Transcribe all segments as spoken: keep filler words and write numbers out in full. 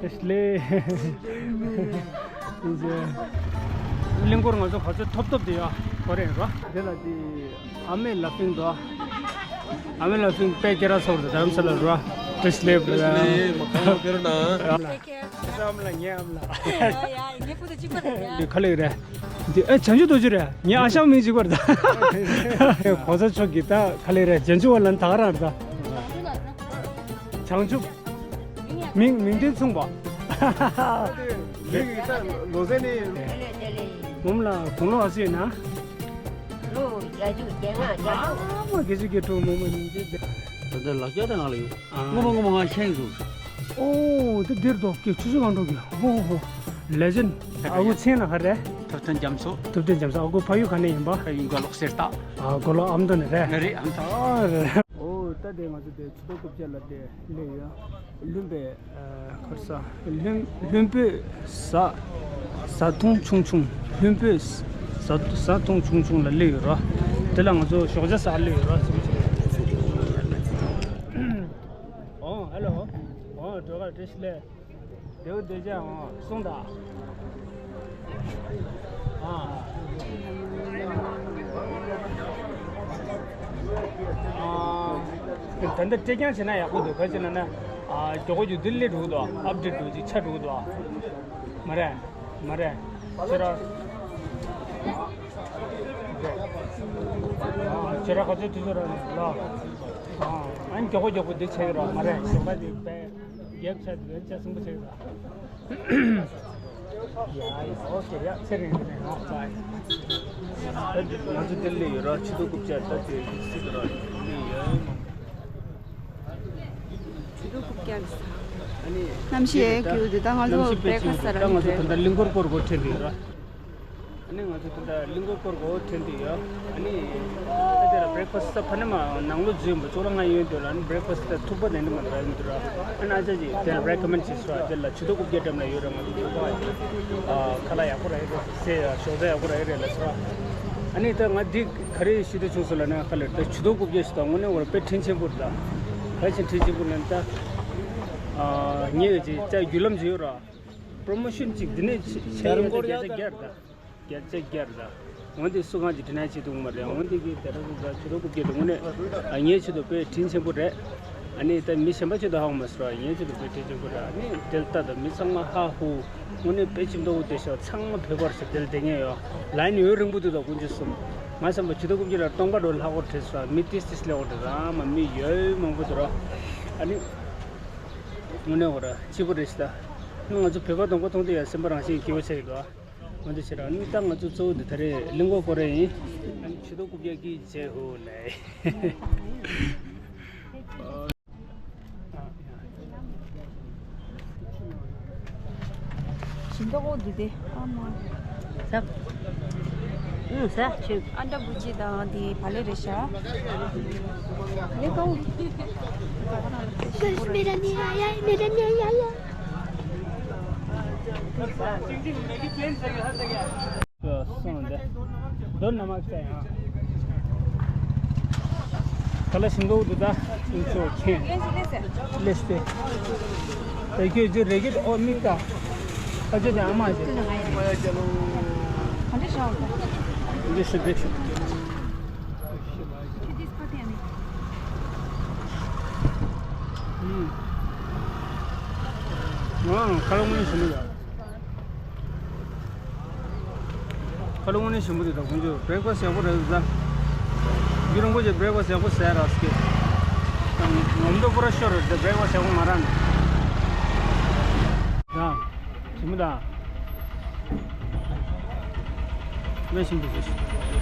ལེ། གླིང་སྐོར་ང་ཚོ་ག་ཚོད་ཐོབ་ཐོབ་དེ་ཡ་གོ་རེད་རོ། དེ་ལ་དེ་ཨ་མའི་ལ་ཕིང་དོ། ཨ་མའི་ལ་ཕིང་དཔེ་སྐྱེ་ར་ཚོར་དུ་དམ་ས་ལ་རོ། བཀྲ་ཤིས་བདེ་ལེགས། ཨ་མ་ལགས་ངའི་ཨ་མ་ལགས། ཡ་ཡ་ངའི་བུ་དང་གཅིག་པ་རེད་ཡ། ག་ལེ་རེད། འདི་ཨེ་བྱང་ཆུབ་རྡོ་རྗེ་རེད། ངའི་ཨ་ཞང་མིང་གཅིག་པ་རེད་ད། གོང་ས་མཆོག་གི་ད་ག་ལེ་རེད། བྱང་ཆུབ་བ་ལ་ད་ག་རང་རེད་ད། བྱང་ཆུབ། མིང་མིང་དོན་མཚུངས་པ། ལོ་ཟེར་ནི། ངོམ་ལ་དགུང་ལོ་ཨ་སི་ཡོད་ན། ལོ་བརྒྱད་ཅུ་གྱ་ལྔ་གྱ་དྲུག་ཨ་མ་བརྒྱད་ཅུ་གྱ་དྲུག་མོ་མོ་ཉིན་བྱེད་དེ། ད་ལྟ་ལག་ཆ་དང་ང་ལ་ཡོད། ཨ། ངོ་མ་ངོ་མ་ང་ཤེས་འདུག་ཨོ་དེ་འདིར་འདུག་གི་ཆུ་ཚོད་གང་འགྲོ་གི། ཧོ་ཧོ་ཧོ། ལེ་ཇེན། ཨ་ཁུ་མཚན་ལ་ག་རེ། ཐུབ་བསྟན་རྒྱ་མཚོ། ཐུབ་བསྟན་རྒྱ་མཚོ། ཨ་ཁུ་ཕ་ཡུལ་ག་ནས་ཡིན་པ། ཕ་ཡུལ་མགོ་ལོག་གསེར་རྟ། ཨ་མགོ་ལོག་ཨ་མདོ་ནས་རེད། རེད་ཨ་མདོ། ཨ་རེད། ཨོ་ད་དེ་ང་ཚོ་དེ་ཆུ་ཚོད་རྐུབ་བཀྱག་ལ་དེ་སླེབས་ཡོད། ལྷུན་པོའི་ཨ་ཁར་ས་ལྷུན་ལྷུན་པོའི་བཟའ་བཟའ་འཐུང་ཆུང་ཆུང་། ལྷུན་པོའི་བཟའ་བཟའ་འཐུང་ཆུང་ཆུང་ལ་སླེབས་ཡོད་ར། དེ་ལ་ང་ཚོ་ཞོགས་ཇ་ཟ་སླེབས་ཡོད་ར། ཨོ་ཧེ་ལོ། ཨོ་སྒྲོལ་དཀར་བཀྲ་ཤིས་བདེ་ལེགས། བདེ་པོ་བདེ་ཅག་ཨང་གསུངས་དང་། ཨ། ཨ། ད་ལྟ་སྤྲད་རྐྱང་བྱས་ན་ཡག་པོ་འདུག་ག་ཅི་ལབ་ན། ཨ། མགྱོགས་པོ་མགྱོགས་འདི་སླེབས་འགྲོ་གི་འདུག་ཨབ་ཌེཊ་འགྲོ་གི་ཆགས་འགྲོ་གི་འདུག་མ་རེད། མ་རེད། ཁྱོད་རང་། ཁྱོད་རང་ག་ཚོད་དུས་ཚོད་རག་ལ། ཨ་ནི་མགྱོགས་པོ་མགྱོགས་པོ་འདི་བྱེད་ཀྱི་རོགས། མ་རེད། ཞོགས་པ་འདི་དཔེ་རྒྱབ་ཆ་འདི་ཆ་ཟིང་པོ་བྱེད་ཀྱི་རོགས། ཡ་ཡ་ཨོ་ཁེ་ཡ་ཚེ་རིང་རིང་ནས་ཡོང་ཙང་། ད་ང་ཚོ་ལྡི་ལི་ཡོད་ར། ཆུ་ཚོད་རྐུབ་བཀྱག་ད་དེ་སྲིད་དུ་ར་ལི་ཡོད། ཆུ་ཚོད་རྐུབ་བཀྱག་གི་ས། ཨ་ནི་གནམ་གཤིས་ཡག་གི་འདུག་ད་ང་ཚོ་བྷེ་རེག་ཕ་སི་ཟ་ར་ད་ང་ཚོ་ད་ལྟ་གླིང་སྐོར་སྐོར་གོ་ཁྲིད་དུ་ཡོད་ར། ཨ་ནི་ང་ཚོ་ད་ལྟ་གླིང་སྐོར་སྐོར་གོ་ཁྲིད་དུ་ཡོད། ཨ་ནི་ད་དེ་ར་བྷེ་རེག་ཕ་སི་ད་ཕ་ནི་མ་ནང་ལོ་རྫུན་པ་ཅོག་ལ་ང་ཡོད་འདུག་ལ། ཨ་ནི་བྷེ་རེག་ཕ་སི་ད་ཐུག་པ་དེ་འདྲ་མ་ར་ཡོད་འདུག་ར། ཨ་ནི་ཨ་ཅག་ཅིག་དེ་ར་རེ་ཀོ་མེན་ཌི་བྱས་སོ། དེ་ལ་ཆུ་ཚོད་རྐུབ་བཀྱག་འགྲམ་ལ་ཡོད་ར། ང་ཚོ་ཐུག་པ་ཁ་ལག་ཡག་པོ་ར་ཡོད་ར། ཟས་ཡ་ཞོགས་ཟས་ཡག་པོ་ར་ཡོད་ར་ལ་སོ་ར། ཨ་ནི་ད་ང་འདི་ག་རེ་ཞུ་འདོད་བྱུང་སོང་ལབ་ན། ཁ་ལག་ད་ཆུ་ཚོད་རྐུབ་བཀྱག་ཞིག་དང་དངོས་གནས་ཁོ་ར་དཔེ་དྲིན་ཆེན་པོ་རེད་ད། ག་ཞིག་དྲིན་ཆེན་པོ་ལབ་ན་ད། ཨ་ངས་ཀྱི་ཅག་བརྒྱུད་ལམ་ཅིག་ཡོད་ར། པྲོ་མོ་ཤོན་ཅིག་འདི་ནས་བྱས་ཡོད་ན་བརྒྱ་ཆ་བརྒྱ་རེད་ད། བརྒྱ་ཆ་བརྒྱ་རེད་ད། འོན་ཏེ་སུ་གང་ཅིག་དྲི་ན་བྱེད་ཐུབ་མ་རེད། འོན་ཏེ་གི་དེ་ར་གི་ཆུ་ཚོད་རྐུབ་བཀྱག་དེ་དངོས་གནས་ངའི་ཆེད་དུ་དཔེ་དྲིན་ཆེན་པོ་རེད། ཨ་ནི་ད་མི་གཞན་པ་ཆེད་དུ་ཧ་གོ་མ་སོང་ར། ངའི་ཆེད་དུ་དཔེ་དྲིན་ཆེན་པོ་རེད། ཨ་ནི་དེ་ལྟ་ད་མི་ཚང་མ་ཧ་ཧུ་དངོས་གནས་དཔེ་ཅིག་མདོག་དེ་ཤོག་ཚང་མ་བོད་པར་ཞིག་དེ་ལ་བསྡད་མཁན་ཡོད། ལའིན་ཡུན་རིང་པོ་འདུག་ད་དཀོན་མཆོག་གསུམ། ང་བསམ་པ་ཆུ་ཚོད་རྐུབ་བཀྱག་ལ་སྟོང་པ་འགྲོ་ལྷག་གོ་བྲེལ་སོང་། མི་ཏིས་ཏིས་སླེབས་གོ་བྲེལ་ར། མ་མི་ཡོད་མང་པོ་འདུག་ར། ཨ་ནི་དངོས་གནས་གོ་ར་སྐྱིད་པོ་རེད་ཤི་ད། ང་ཚོ་བོད་པ་དང་པོ་མཐོང་དུས་ཡ་སེམས་པ་རང་བཞིན་སྐྱིད་པོ་ཆགས་ཀྱི་འདུག་ཨ། འོན་ཏེ་ཕྱིར་ཨ་ནི་ད་ང་ཚོ་གཙོ་བོ་འདི་ད་རེས་གླིང་སྐོར་སྐོར་རེ་ཡིན། ཨ་ནི་ཆུ་ཚོད་རྐུབ་བཀྱག་གི་རྗེས་ཧོ་ལེ། ཞིང་ཏོག་འདི་དེ་ཨ་མ། ཟབ། ཨུ་ཟ་ཆུ། ཨ་འདྲ་བུ་ཅི་དང་དེ་བ་ལེ་རེ་ཤ། ལེ་ཀའུ། मेरा नहीं आया है, मेरा नहीं आया। སོང་འདི། རྡོ་ནམ་མཁའ་ཡང་། ཁ་ལ་ཞིང་འདུག་འདུག་ད། ཨིན་ཚོ་ཁེན། ལེས་ཏེ། ད་ཁྱོད་ཅི་རེ་གི་ཨོ་མིག་ད། ཨ་ཅོ་དེ་ཨ་མ་ཅི། ག་འདྲ་ཤོག་འདི་ཤི་འདི་ཤི། ང་ཁ་ལ་ངོ་ནས་ཞིམ་པོ་ཡོད། ཁ་ལ་ངོ་ནས་ཞིམ་པོ་དེ་དང་ཁོང་ཚོས་བྷེ་རེག་ཕ་སི་ཡག་པོ་རེད་ཟ། རྒྱུ་རིང་པོ་ཅིག་བྷེ་རེག་ཕ་སི་ཡག་པོ་ཟས་ར་སི་ཀེ། ངོམ་དུ་པུ་ར་ཤོར་རེད་བྷེ་རེག་ཕ་སི་ཡག་པོ་མ་རག་ནས། ཡང་ཞིམ་པོ་དང་། ལས་ཞིམ་པོ་ཞིག་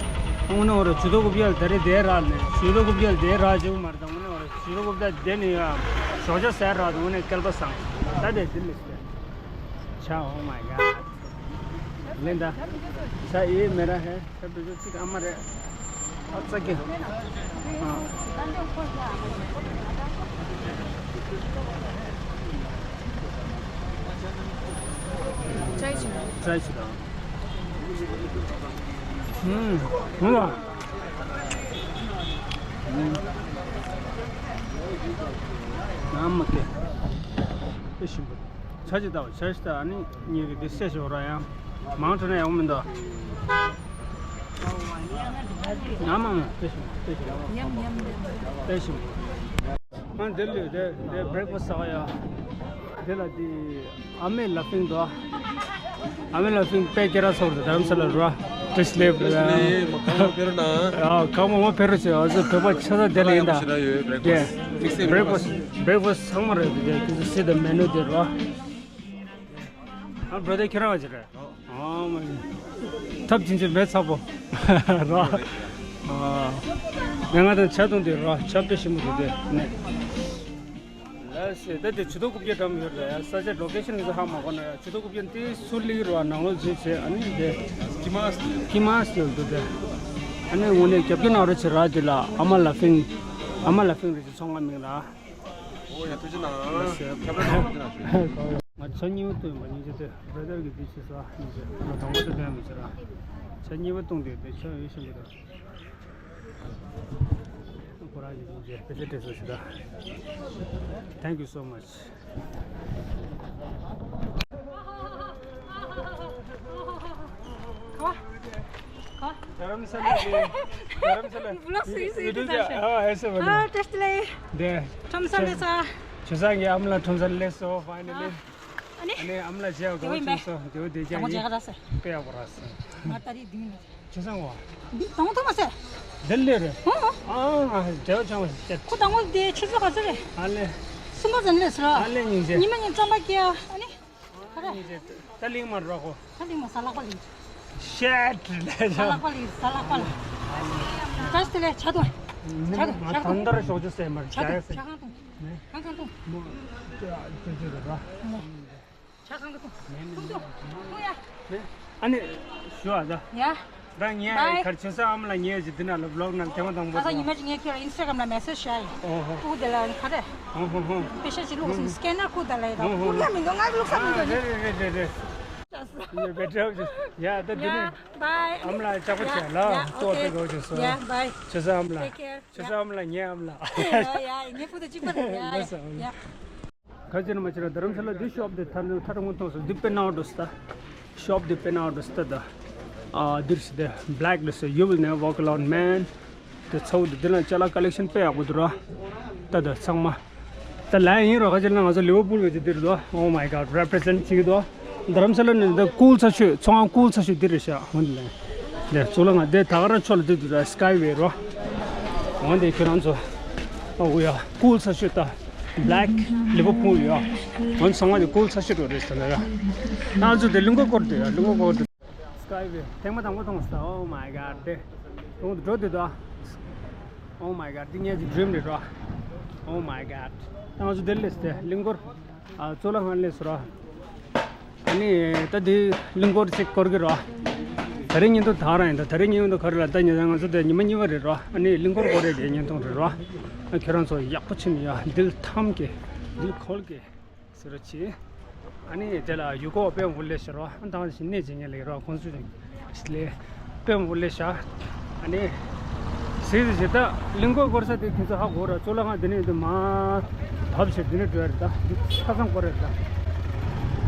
དངོས་གནས་འོ་ར་ཆུ་ཚོད་རྐུབ་བཀྱག་ད་རེས་དེ་རག་ནས་ཆུ་ཚོད་རྐུབ་བཀྱག་དེ་རག་བྱེད་དགོས་མ་རེད། ད་དངོས་གནས་འོ་ར་ཆུ་ཚོད་རྐུབ་བཀྱག་དེ་ནས་ཡང་ཞོགས་ཇ་ཟས་རག་དངོས་གནས་སྐལ་པ་བཟང་། ད་དེ་འདི་མི་སྲིད། ཆ། Oh my God. ལེན་ད། ཆ་ཨེ་མེ་ར་ཧེ། ཆ་བེ་ཇོ་གཅིག་ཨ་མ་རེད། ཨ་ཙ་གི། ཨ། ཅའི་ཅི། ཅའི་ཅི་དང་། ཨུམ། ཧུམ་ལ། ཨུམ། ཨ་མ་ཀེ། ཨེ་ཞིམ་པོ། ཆ་ཅིག་ལྟ་བ། ཆ་ཞིག་ལྟ། ཨ་ནི་ངེད་ཀྱི་འདི་བསད་ཤོག་ར། ཡང་མང་དྲགས་ན་ཡག་པོ་མི་འདུག་ཨ་མ་མ་དཔེ་ཞིག་དཔེ་ཞིག་ཉམས་ཉམས་དཔེ་ཞིག་ཨ་འདི་ལུས་དེ་དེ་བྷེ་རེག་ཕ་སི་ཟ་ག་ཡ། དེ་ལ་དེ་ཨ་མའི་ལ་ཕིང་འདུག་ཨ་མའི་ལ་ཕིང་དཔེ་སྐད་གྲགས་ཚོར་དུ་དྷ་རམ་ས་ལ་ར། བཀྲ་ཤིས་བདེ་ལེགས། ཁམས་མང་པོ་ཕེབས་རོགས། ཁམས་མང་པོ་ཕེབས་རོགས་བྱེད། ཨ་ཟོ་བོད་པ་ཆ་ཚང་དེ་ལ་ཡིན་ད། བྷེ་རེག་ཕ་སི་བྷེ་རེག་ཕ་སི་ཚང་མ་རེད་དེ། དེ་དེ་སི་ད་མེ་ནུ་དེ་ར། ཨ་བྷ་ར་དར་ཁྱེད་རང་ཅི་རེད། ཨ་མ་ཡིན། ཐབས་ཆེན་ཆེན་མེད་ཚ་པོ་ར། ཨ་ང་ང་དང་ཇ་བཏུང་དེ་ར། ཇ་དཔེ་ཞིམ་པོ་འདུག་དེ་ནས། ལགས་སེ། ད་དེ་ཆུ་ཚོད་དགུ་བརྒྱ་འགྲམ་ཡོད་རེད། ས་ཆ་ལོ་ཀེ་ཤན་ཧ་མ་གོ་ན་ཡ། ཆུ་ཚོད་དགུ་བརྒྱ་དེ་སུ་ལི་ར་ནང་ལོགས་འཛུལ་བྱས། ཨ་ནི་དེ་ཀི་མཱས་ཀི་མཱས་ཡོད་འདུག་དེ། ཨ་ནི་དངོས་གནས་རྒྱབ་སྐྱོར་གནང་རོགས་བྱེད་ར། དེ་ལ་ཨ་མ་ལ་ཕིང་། ཨ་མ་ལ་ཕིང་རེད་ཅེས་ཚོང་ཁང་མིང་ལ། ཨོ་ཡ། ཐུགས་རྗེ་གནང་། ཁྱབ་བསྒྲགས་གནང་། ཐུགས་རྗེ་གནང་། ང་ཆ་གཉིས་པ་བཏུང་ཡིན་པ་སྙིང་རྗེ་ཐོབ། བྷ་ར་དར་གྱིས་འདི་བྱེད་ས་སྙིང་རྗེ། ང་དང་པོ་དེ་བཏོན་མི་བྱེད་ར། ཆ་གཉིས་པ་བཏུང་དེ་དེ་ཆ་ཡོད་ཤིང་གི་ར། ཁོ་རང་གི་སྙིང་རྗེ་དཔེ་ཆ་སྤྲད་སོང་ཞིག་ད། Thank you so much. དྷ་རམ་ས་ལ་གི། དྷ་རམ་ས་ལ། ཝི་ལོག་སུ་ཡིན་སུ་ཡིན། ཡུ་ཊུབ་ཅ། ཨ་ཨེ་སེ་བ་ལ། ཨ་བཀྲ་ཤིས་བདེ་ལེགས། དེ་ཁྲོམ་ས་སླེབས་ས། ཆུ་བཟང་གི་ཨ་མ་ལགས་ཁྲོམ་ས་སླེབས་སོང་། ཕའི་ནལ་ལི། ཨ་ནི། ཨ་ནི་ཨ་མ་ལགས་མཇལ་བ་དགའ་པོ་བྱུང་སོང་། དེ་བོ་དེ་ཅག་ཡིན། དཔེ་ཡག་པོ་རག་སོང་། ང་ད་རེས་འདི་ནས། ཆུ་བཟང་བ། འདི་དང་པོ་ཐོག་མ་ཟེར། འདི་ལས་རེད། ཨོ་ཨོ། ཨ་ང་འབྲེལ་བ་བྱུང་བ་ཞིག་བཤད། ཁོ་དང་པོ་དེ་ཆུ་ཚོད་ག་ཚོད་རེད། ཨ་ལེ། གསུམ་པ་ཟེར་ནས་ཟེར། ཨ་ལེ་སྙིང་རྗེ། ཉི་མ་ཉིན་རྩམ་པ་སྐྱེལ་ཨ་ནི། ག་རེ། ད་གླིང་མ་རོགས་གོ། ད་གླིང་མ་ས་ལག་པ་ལིང་། ཤེད་ལས། ས་ལག་པ་ལིང་། ས་ལག་པ་ལ། ད་སྟེ་ལས་ཆ་དུ། ཆ་དུ། ང་ཆ་དུ། ད་ལྟ་ར་ཞོགས་ཇ་ཟས་མར་ཆ་དུ། ཇ་ཟས། ཆ་གང་དུ། གང་གང་དུ། མོ། ཅོ་ཅོ་ར། ཆ་གང་གང་དུ། དུ་དུ། དུ་ཡ། ཨ་ནི། ཞུ་ཨ་ད། ཡ། ད་ངས་གར་ཆུ་ས་ཨམ་ལ་ཉེ་ཅི་འདི་ན་ལ་བློག་ན་ཐེངས་མ་དང་པོ། ཨ་ད་ཉི་མ་ཅི་ངས་ཁྱོད་ལ་ཨིན་སི་ཊ་གྷ་རམ་ལ་མེ་སེ་ཇི་བྱ་ཡི། ཨོ་ཧོ། ཨུ་དེ་ལ་ཁ་རེ། ཨོ་ཧོ་ཧོ། པེ་ཤ་ཅི་ལུག་སི་སི་ཀེ་ནར་ཁུ་ད་ལ་ཡི་ད། ཨོ་ཧོ། ཁུ་ལ་མི་འདུག་ང་ལུག་ས་མི་འདུག་ནི། རེད་རེད་རེད་རེད། ཡ་ད་འདི་ནི། ཡ་བའི། ཨམ་ལ་ལྕགས་པོ་བྱས་ལ། ཡ་ཏོ་ཨོ་ཏེ་གོ་ཅི་སོ། ཡ་བའི། ཆུ་ས་ཨམ་ལ། ཊེག་ཀེར། ཆུ་ས་ཨམ་ལ་ཉེ་ཨམ་ལ། ཡ་ཡ་ངས་ཕུ་ད་གཅིག་པ་རེད་ཡ། ལགས་སོ། ཡ། ག་ཅི་ན་མ་ཅི་ན་དྷ་རམ་ས་ལ་འདི་ཤོབ་དེ་ཐ་ན་ཐ་རུང་མཐོང་སོང་། འདི་དཔེ་ནའོ་འགྲོ་སི་ད། ཤོབ་འདི་དཔེ་ནའོ་འགྲོ་སི་ད་ད། ཨ་འདིར་སི་དེ་བྷེ་ལེག་འགྲོ་སི། You will never walk alone man། དེ་ཚོ་འདི་འདི་ན་ཅ་ལག་ཀ་ལེག་ཤན་དཔེ་ཡག་པོ་འདུག་ར། ད་ད་ཚང་མ། ད་ལན་ཡིན་རོ། ག་ཅི་ན་ང་ཚོ་ལི་ཝར་པུལ་གི་འདིར་འདུག Oh my God, represent བྱེད་ཀྱི་འདུག་དྷ་རམ་ས་ལ་ནི་ད་ཀུལ་ས་ཤོད། ཚོང་ཁང་ཀུལ་ས་ཤོད་འདི་རེད་ཤག་འོན་ཏེ་ལན་འདི་གཙུག་ལག་ཁང་འདི་ད་ག་རང་ཕྱོགས་ལ་འདི་འདུག་ར། སི་ཀའི་ཝེ་རོ། འོན་ཏེ་ཁྱོད་རང་ཚོ། ཨ་འུ་ཡ་ཀུལ་ས་ཤོད་ད། བྷེ་ལེག་ལི་ཝར་པུལ་ཡ། འོན་ཚང་མ་འདི་ཀུལ་ས་ཤོད་འགྲོ་རེད་ཟེར་ན་ཡ། ང་ཚོ་འདི་གླིང་སྐོར་འགྲོ་ཡ། གླིང་སྐོར་འགྲོ། སི་ཀའི་ཝེ་ཐེངས་མ་དང་པོ་མཐོང་སོང་། Oh my God དེ། མཐོང་དུ་འགྲོ་དུས་ད། Oh my God འདི་ངའི་གི་ཌི་རིམ་རེད་ར། Oh my God ད་ང་ཚོ་འདིར་སླེབས་ཏེ་གླིང་སྐོར། ཨ་གཙུག་ལག་ཁང་སླེབས་སོང་ར། ཨ་ནི་ད་འདི་གླིང་སྐོར་ཅིག་སྐོར་གི་ར། ད་རིང་བརྙན་ཐུང་དག་རང་ཡིན་ད། ད་རིང་བརྙན་ཐུང་ག་རེ་ལ་ད་ཉི་ང་ཚོ་དེ་ཉི་མ་གཉིས་པ་རེད་ར། ཨ་ནི་གླིང་སྐོར་སྐོར་རེད་དེ་བརྙན་ཐུང་རེད་ར། ཨ་ཁྱོད་རང་ཚོ་ཡག་པོ་ཕྱིན་ཡ། འདིར་འཐམ་གི། འདིར་འཁོལ་གི། ཟེར་རོ་ཆེ། ཨ་ནི་དེ་ལ་ཡུལ་སྐོར་དཔོན་པོ་ལས་ཤར་བ་ཨ་ནི་ད་ག་ནང་བཞིན་གནས་མཇལ་མཁན་ལ་ཡོད་ར། ཁོང་ཚོ་ལས་དཔོན་པོ་ལས་ཤར། ཨ་ནི་ཟེར་ཟེར་ད་གླིང་སྐོར་སྐོར་ས་དེ་ཁྱེད་ཚོ་ཧ་གོ་ར། གཙུག་ལག་ཁང་དེ་ནས་དེ་མ་བབས་ཕྱིར་དེ་ནས་འགྲོ་ཡ་རེད་ད། འདི་ཆ་ཚང་སྐོར་རེད་ད།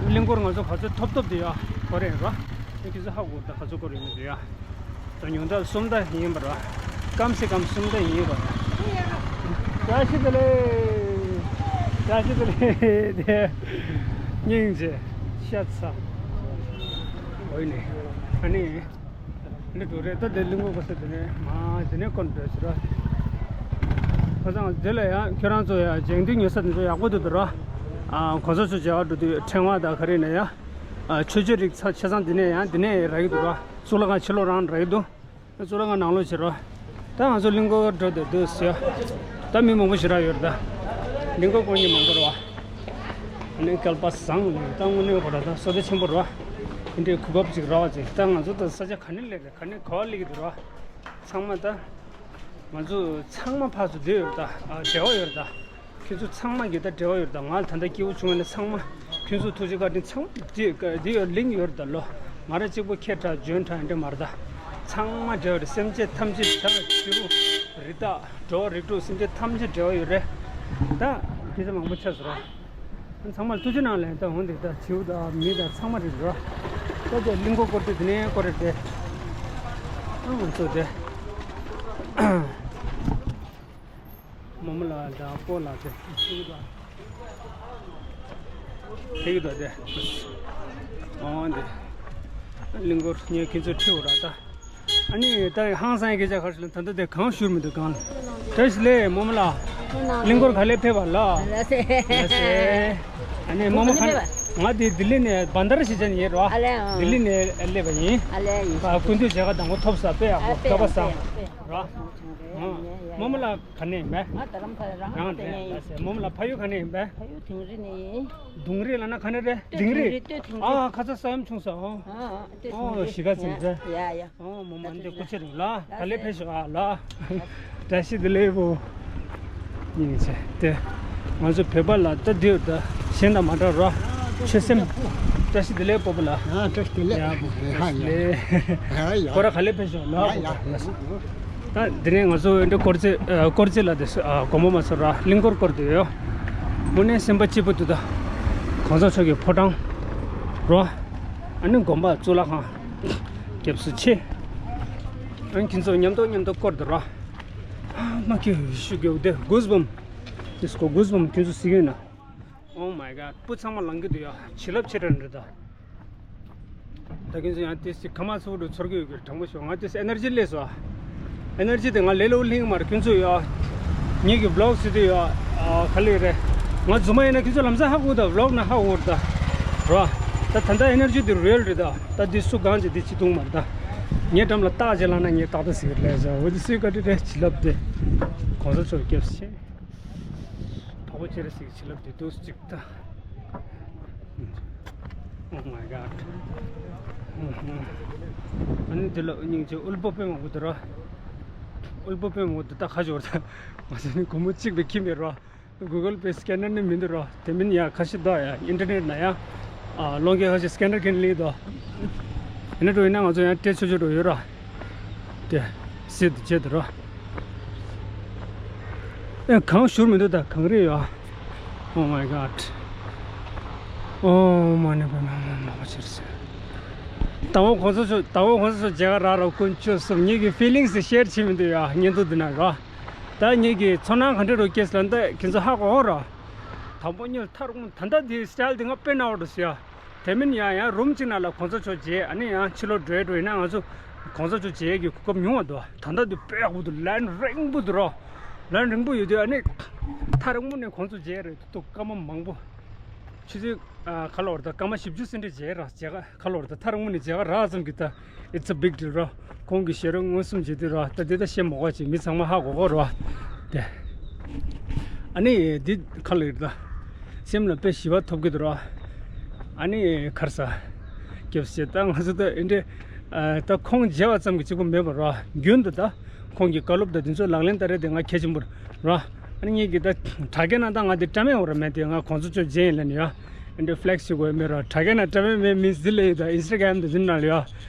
གླིང་སྐོར་ང་ཚོ་ག་ཚོད་ཐོབ་ཐོབ་དེ་ཡ་སྐོར་རེད་ར། ཁྱེད་ཚོ་ཧ་གོ་ད་ག་ཚོད་སྐོར་ཡོད་མེད་དེ་ཡ། ད་ཉུང་མཐའ་གསུམ་ད་ཡིན་པ་ར། སྐམ་སེ་སྐམ་གསུམ་ད་ཡིན་པ་ར། བཀྲ་ཤིས་བདེ་ལེགས། བཀྲ་ཤིས་བདེ་ལེགས་དེ། སྙིང་རྗེ། ཤ་ཚ། འོ་ཡིན་ནི། ཨ་ནི། འདི་འགྲོ་རེད་ད། དེ་གླིང་སྐོར་སྐོར་ས་དེ་ནས་མ་དེ་ནས་སྐོར་འགྲོ་ཟེར་ར། ཁ་སང་དེ་ལ་ཡང་ཁྱོད་རང་ཚོ་ཡང་མཇལ་འདོད་ཉོ་ས་དེ་ཚོ་ཡག་པོ་འདུག་འདུག་ར། ཨ་གོང་ས་མཆོག་མཇལ་བ་འགྲོ་དུས་ཕྲེང་བ་དང་ག་རེ་ན་ཡ། ཨ་མཆོད་མཇལ་རིགས་ཚ་ཆ་ཚང་འདི་ནས་ཡང་འདི་ནས་རག་གི་འདུག་ར། གཙུག་ལག་ཁང་ཕྱི་ལོགས་རང་རག་གི་འདུག་གཙུག་ལག་ཁང་ནང་ལོགས་བྱེད་རོགས། ད་ང་ཚོ་གླིང་སྐོར་འགྲོ་འདོད་འདུག་ཟེར། ད་མི་མང་པོ་ཞེ་དྲག་ཡོད་རེད་ད། གླིང་སྐོར་སྐོར་མཁན་མང་པོ་རེད་བ། ཨ་ནི་སྐལ་པ་བཟང་ལ་ད་དངོས་གནས་ཁོ་ར་ད་བསོད་བདེ་ཆེན་པོ་རེད་བ། འདི་འདྲའི་གོ་སྐབས་ཅིག་རག་པ་ཅིག་ད་ང་ཚོ་ད་ས་ཆ་ག་ནས་སླེབས་རེད། ག་ནས་ག་པར་སླེབས་ཀྱི་འདུག་རེད་བ། ཚང་མ་ད། ང་ཚོ་ཚང་མ་ཕར་ཚུར་བསྡད་ཡོད་རེད་ད། ཨ་འབྲེལ་བ་ཡོད་རེད་ད། ཁྱེད་ཚོ་ཚང་མ་གི་ད་འབྲེལ་བ་ཡོད་རེད་ད། ང་ལ་ད་ལྟ་སྐྱིད་པོ་བྱུང་བ་ན་ཚང་མ་ཁྱེད་ཚོ་ཐུགས་རྗེ་བཀའ་དྲིན་ཚང་མ་འདི་འདི་ཡོད་ལིང་ཡོད་རེད་ད་ལོ། ང་རང་གཅིག་པོ་ཁྱེད་དྲག་འཇོན་དྲག་འདི་མ་རེད་ད། ཚང་མ་འབྲེལ་བ་རེད། སེམས་ཅན་ཐམས་ཅད་ད་བྱི་རུ་རི་དྭགས་འགྲོ་བ་རིགས་དྲུག་སེམས་ཅན་ཐམས་ཅད་འབྲེལ་བ་ཡོད་རེད་ད། སྐད་ཆ་མང་པོ་ཆགས་སོང་ར། ཚང་མར་ཐུགས་རྗེ་གནང་ལན། ད་འོང་འདུག་ད་བྱིའུ་དང་མི་དང་ཚང་མ་རེད་རོ། ད་དེ་གླིང་སྐོར་སྐོར་དེ་དེ་ནས་སྐོར་རེད་དེ། ཨ་ང་ཚོ་དེ། མོ་མོ་ལགས་དང་སྤོ་ལགས་དེ་ཐུག་ད། ཐུག་ད་དེ། ཨོ་འདི། གླིང་སྐོར་ངས་ཁྱེད་ཚོ་ཁྲིད་འོ་ར་ད། ཨ་ནི་ད་ཧང་སང་སྐད་ཆ་ཁ་ཤས་ལ་ད་ལྟ་དེ་གང་ཞུར་མི་འདུག་གང་ལ། བཀྲ་ཤིས་བདེ་ལེགས་མོ་མོ་ལགས། གླིང་སྐོར་ག་ལེ་ཕེབས་པ་ལ། ལགས་སེ། ལགས་སེ། ཨ་ནི་མོ་མོ་ག་ལེ་ཕེབས་པ། ང་དེ་ལྡི་ལི་ནས་བན་དར་ཞེས་བྱ་ནས་ཡིན་རོ། ཨ་ལེ་ཨང་། ལྡི་ལི་ནས་སླེབས་པ་ཡིན། ཨ་ལེ་ཡིན། ཨ་ཀུན་ཏུ་མཇལ་ཁ་དང་པོ་ཐོབ་ས་དཔེ་ཡག་པོ་ཨ་དཔེ་སྐལ་པ་ཡག་བཟང་དཔེ་ཡག་དཔེ་ཡག་རོ། ཨ་མོ་མོ་ལགས་ག་ནས་ཡིན་པས། ང་རྡ་རམ་ས་ལ་རང་རྡ་རམ་ས་ལ་ཡིན། ལགས་སེ། མོ་མོ་ལགས་ཕ་ཡུལ་ག་ནས་ཡིན་པས། ཕ་ཡུལ་དིང་རི་ནས་ཡིན། དིང་རི་ལ་ན་ག་ནས་རེད། སྟོད་དིང་རི། སྟོད་དིང་རི། ཨ་ཁ་ཚ་ས་ཡོམ་བྱུང་ས་ཨོ། ཨ་ཨ་སྟོད་དིང་རི། ཨོ་གཞིས་ཀ་ཚན་ཚན། ཡ་ཡ། ཨོ་མོ་མོ་འདི་སྐུ་ཕྱིར་ལ་ག་ལེ་ཕེབས་ཤོག་ཨ་ལ། བཀྲ་ཤིས་བདེ་ལེགས་བོ། ཡིན་ཚེ་དེ། ང་ཚོ་བོད་པ་ལ་ད་འདི་ད་གཞན་དང་མ་འདྲ་རོ། ཆོས་སེམས། བཀྲ་ཤིས་བདེ་ལེགས་སྤོ་བོ་ལ། ཨ་བཀྲ་ཤིས་བདེ་ལེགས། ཡ་བོ་བཀྲ་ཤིས་བདེ་ལེགས། ཡ་ཡ། ཁོ་ར་ག་ལེ་ཕེབས་ཤོག་ལ། ཡ་ཡ། ད་འདི་ནས་ང་ཚོ་འདི་སྐོར་རྩེ་ཨ་སྐོར་རྩེ་ལ་དེ་ཨ་དགོང་མོ་མ་ཚོར་ར་གླིང་སྐོར་སྐོར་དུ་ཡོད། དངོས་གནས་སེམས་པ་སྐྱིད་པོ་འདུག་ད་གོང་ས་མཆོག་གི་ཕོ་བྲང་རོ། ཨ་ནི་དགོན་པ་གཙུག་ལག་ཁང་སྐྱབས་སུ་མཆི། ཨ་ནི་ཁྱེད་ཚོ་མཉམ་དུ་མཉམ་དུ་སྐོར་དུ་རོ། ཨ་མ་ཁྱེད་ཤུགས་རྒྱབ་དེ་གུས་བུམ། དེ་སྐོར་གུས་བུམ་ཁྱེད་ཚོ་གཟིགས་ཡོད་ན། Oh my god། སྤུ་ཚང་མ་ལངས་ཀྱི་འདུག་ཡ། བྱིན་རླབས་ཆེ་དྲགས་རེད་ད། ད་ཁྱེད་ཚོ་ཡང་ཏིས་ཀྱི་ཁ་མ་ཚོ་འགྲོ་ཚོར་གི་ཡོད་ཀྱི་དྲང་པོ་ཤོད། ང་ཏིས་ཨེ་ནར་ཇི་སླེབས་སོ། ཨེ་ནར་ཇི་དེ་ང་ལས་སླ་པོ་ལེན་གྱི་མ་རེད་ཁྱེད་ཚོ་ཡ། ངེད་ཀྱི་བི་ལོག་ཟེར་དུས་ཡ། ཨ་ག་ལེ་རེད། ང་རྫུན་མ་ཡིན་ན་ཁྱེད་ཚོ་ལམ་སང་ཧ་གོ་ད་བི་ལོག་ན་ཧ་གོ་རེད་ད། ར། ད་ད་ལྟ་ཨེ་ནར་ཇི་དེ་རི་ཡལ་རེད་ད། ད་འདི་སུ་གང་བྱེད་འདི་ཅི་འཐུང་མ་རེད་ད། ངའི་འགྲམ་ལ་རྟགས་ཅིག་ལངས་ན་ངས་ཏག་ཏག་ཟེར་གི་ལས་བྱ་འོ་འདི་སུའི་བཀའ་དྲིན་རེད། བྱིན་རླབས་དེ། གོང་ས་མཆོག་སྐྱབས་ཆེ། དོག་པོ་ཅི་རེད་ཟིག་བྱིན་རླབས་དེ་འདུག་ཅིག་ད། Oh my god། ཨ་ནི་དེ་ལ་སྙིང་རྗེ། དབུལ་པོ་དཔེ་མང་པོ་འདུག་ར། དབུལ་པོ་དཔེ་མང་པོ་འདུག་ད་ཁ་ཤོར་ད། ང་ཚོ་ནི་སྒོར་མོ་གཅིག་པའི་ཁྱིམ་མེད་ར། གུ་གལ་པེ་སི་ཀེ་ནར་ནི་མི་འདུག་ར། དེ་མིན་ཡ་ཁ་ཤས་འདུག་ཡ། ཨིན་ཊར་ནེཊ་ན་ཡ། ཨ་ལོང་གེ་ཁ་ཤས་སི་ཀེ་ནར་གིན་ལི་དོ། ཨེ་ནི་འགྲོ་ཡིན་ན་ང་ཚོ་ཡང་སྤྲད་ཆོག་ཆོག་འགྲོ་ཡོད་ར། དེ་སི་དུ་བྱེད་དུ་ར། ཨེ་གང་ཞུར་མི་འདུག་ད་གང་རེད་ཡོད། Oh my god། ཨོ་མ་ནི་པ་མ་མ་མ་པ་ཆེར་སེ། ད་འོ་གོང་ས་མཆོག་ད་འོ་གོང་ས་མཆོག་མཇལ་ཁ་རག་ར་དཀོན་མཆོག་གསུམ། ངེད་ཀྱི་ཕི་ལིང་སི་ཤེར་བྱེད་མི་འདུག་ཡ། བརྙན་ཐུང་འདི་ན་ར། ད་ངེད་ཀྱི་ཚོར་སྣང་ག་འདྲ་རུ་སྐྱེས་ལ་ད་ཁྱེད་ཚོ་ཧ་གོ་ར། དང་པོ་ཉིད་ཐར་འོང་ད་ལྟ་དེའི་སི་ཊལ་དེ་ང་དཔེ་ན་བ་འགྲོ་ཟེར་ཡ། དེ་མིན་ཡང་ཡང་རུམ་གཅིག་ནང་ལ་གོང་ས་མཆོག་མཇལ། ཨ་ནི་ཡང་ཕྱི་ལོགས་འགྲོ་ཡ་འགྲོ་ཡིན་ན་ང་ཚོ་གོང་ས་མཆོག་མཇལ་གྱི་གོ་སྐབས་ཉུང་བ་འདུག་ད་ལྟ་དུ་དཔེ་ཡག་པོ་འདུག་ལན་རིང་པོ་འདུག་རོ། ལན་རིང་པོ་ཡོད་དུས་ཨ་ནི་ཐག་རིང་པོ་ནས་གོང་ས་མཇལ་རེད་འདུག་སྐར་མ་མང་པོ། ཆུ་ཚོད་ཨ་ག་ལོར་ད་སྐར་མ་བཞི་བཅུ་ཙམ་རེ་མཇལ་ར་མཇལ་ཁ་ག་ལོར་ད་ཐག་རིང་པོ་ནས་མཇལ་ཁ་རག་ཙམ་གྱི་ད། It's a big deal ར། ཁོང་གི་ཞལ་རོ་མངོན་སུམ་མཇལ་དུས་ར། ད་དེ་ད་བཤད་མ་དགོས་ཅིག་མི་ཚང་མ་ཧ་གོ་གོ་ར། དེ། ཨ་ནི་འདི་ཁ་ལ་ཡོད་ད། སེམས་ལ་དཔེ་ཞི་བ་ཐོབ་ཀྱི་འདུག་ར། ཨ་ནི་ཁར་ས། སྐྱབས་སེ་ད་ང་ཚོ་ད་ཨེ་འདྲེ། ད་ཁོང་མཇལ་བ་ཙམ་གྱི་གཅིག་པུ་མེད་པ་ར། རྒྱུན་དུ་ད། ཁོང་གི་བཀའ་སློབ་དང་འདི་ཚོ་ལག་ལེན་བསྟར་རེས་དེ་ང་གལ་ཆེན་པོ་ར། ཨ་ནི་ངེད་ཀྱི་ད་དྲ་རྒྱ་ནང་ད་ང་དེ་བཀྲམ་ཡོང་ར་མེད་དེ་ང་གོང་ས་མཆོག་མཇལ་ཡིན་ལབ་ནི་ཡ། ཨེ་འདྲ་ཕི་ལེག་སི་བྱེད་དགོས་མེད་ར། དྲ་རྒྱ་ནང་བཀྲམ་ཡོང་མེད་མིན་ཟི་ལ་ཡོད་ད་ཨིན་སི་ཊ་གྷ་རམ་དང་འདི་ནང་ལ་ཡ།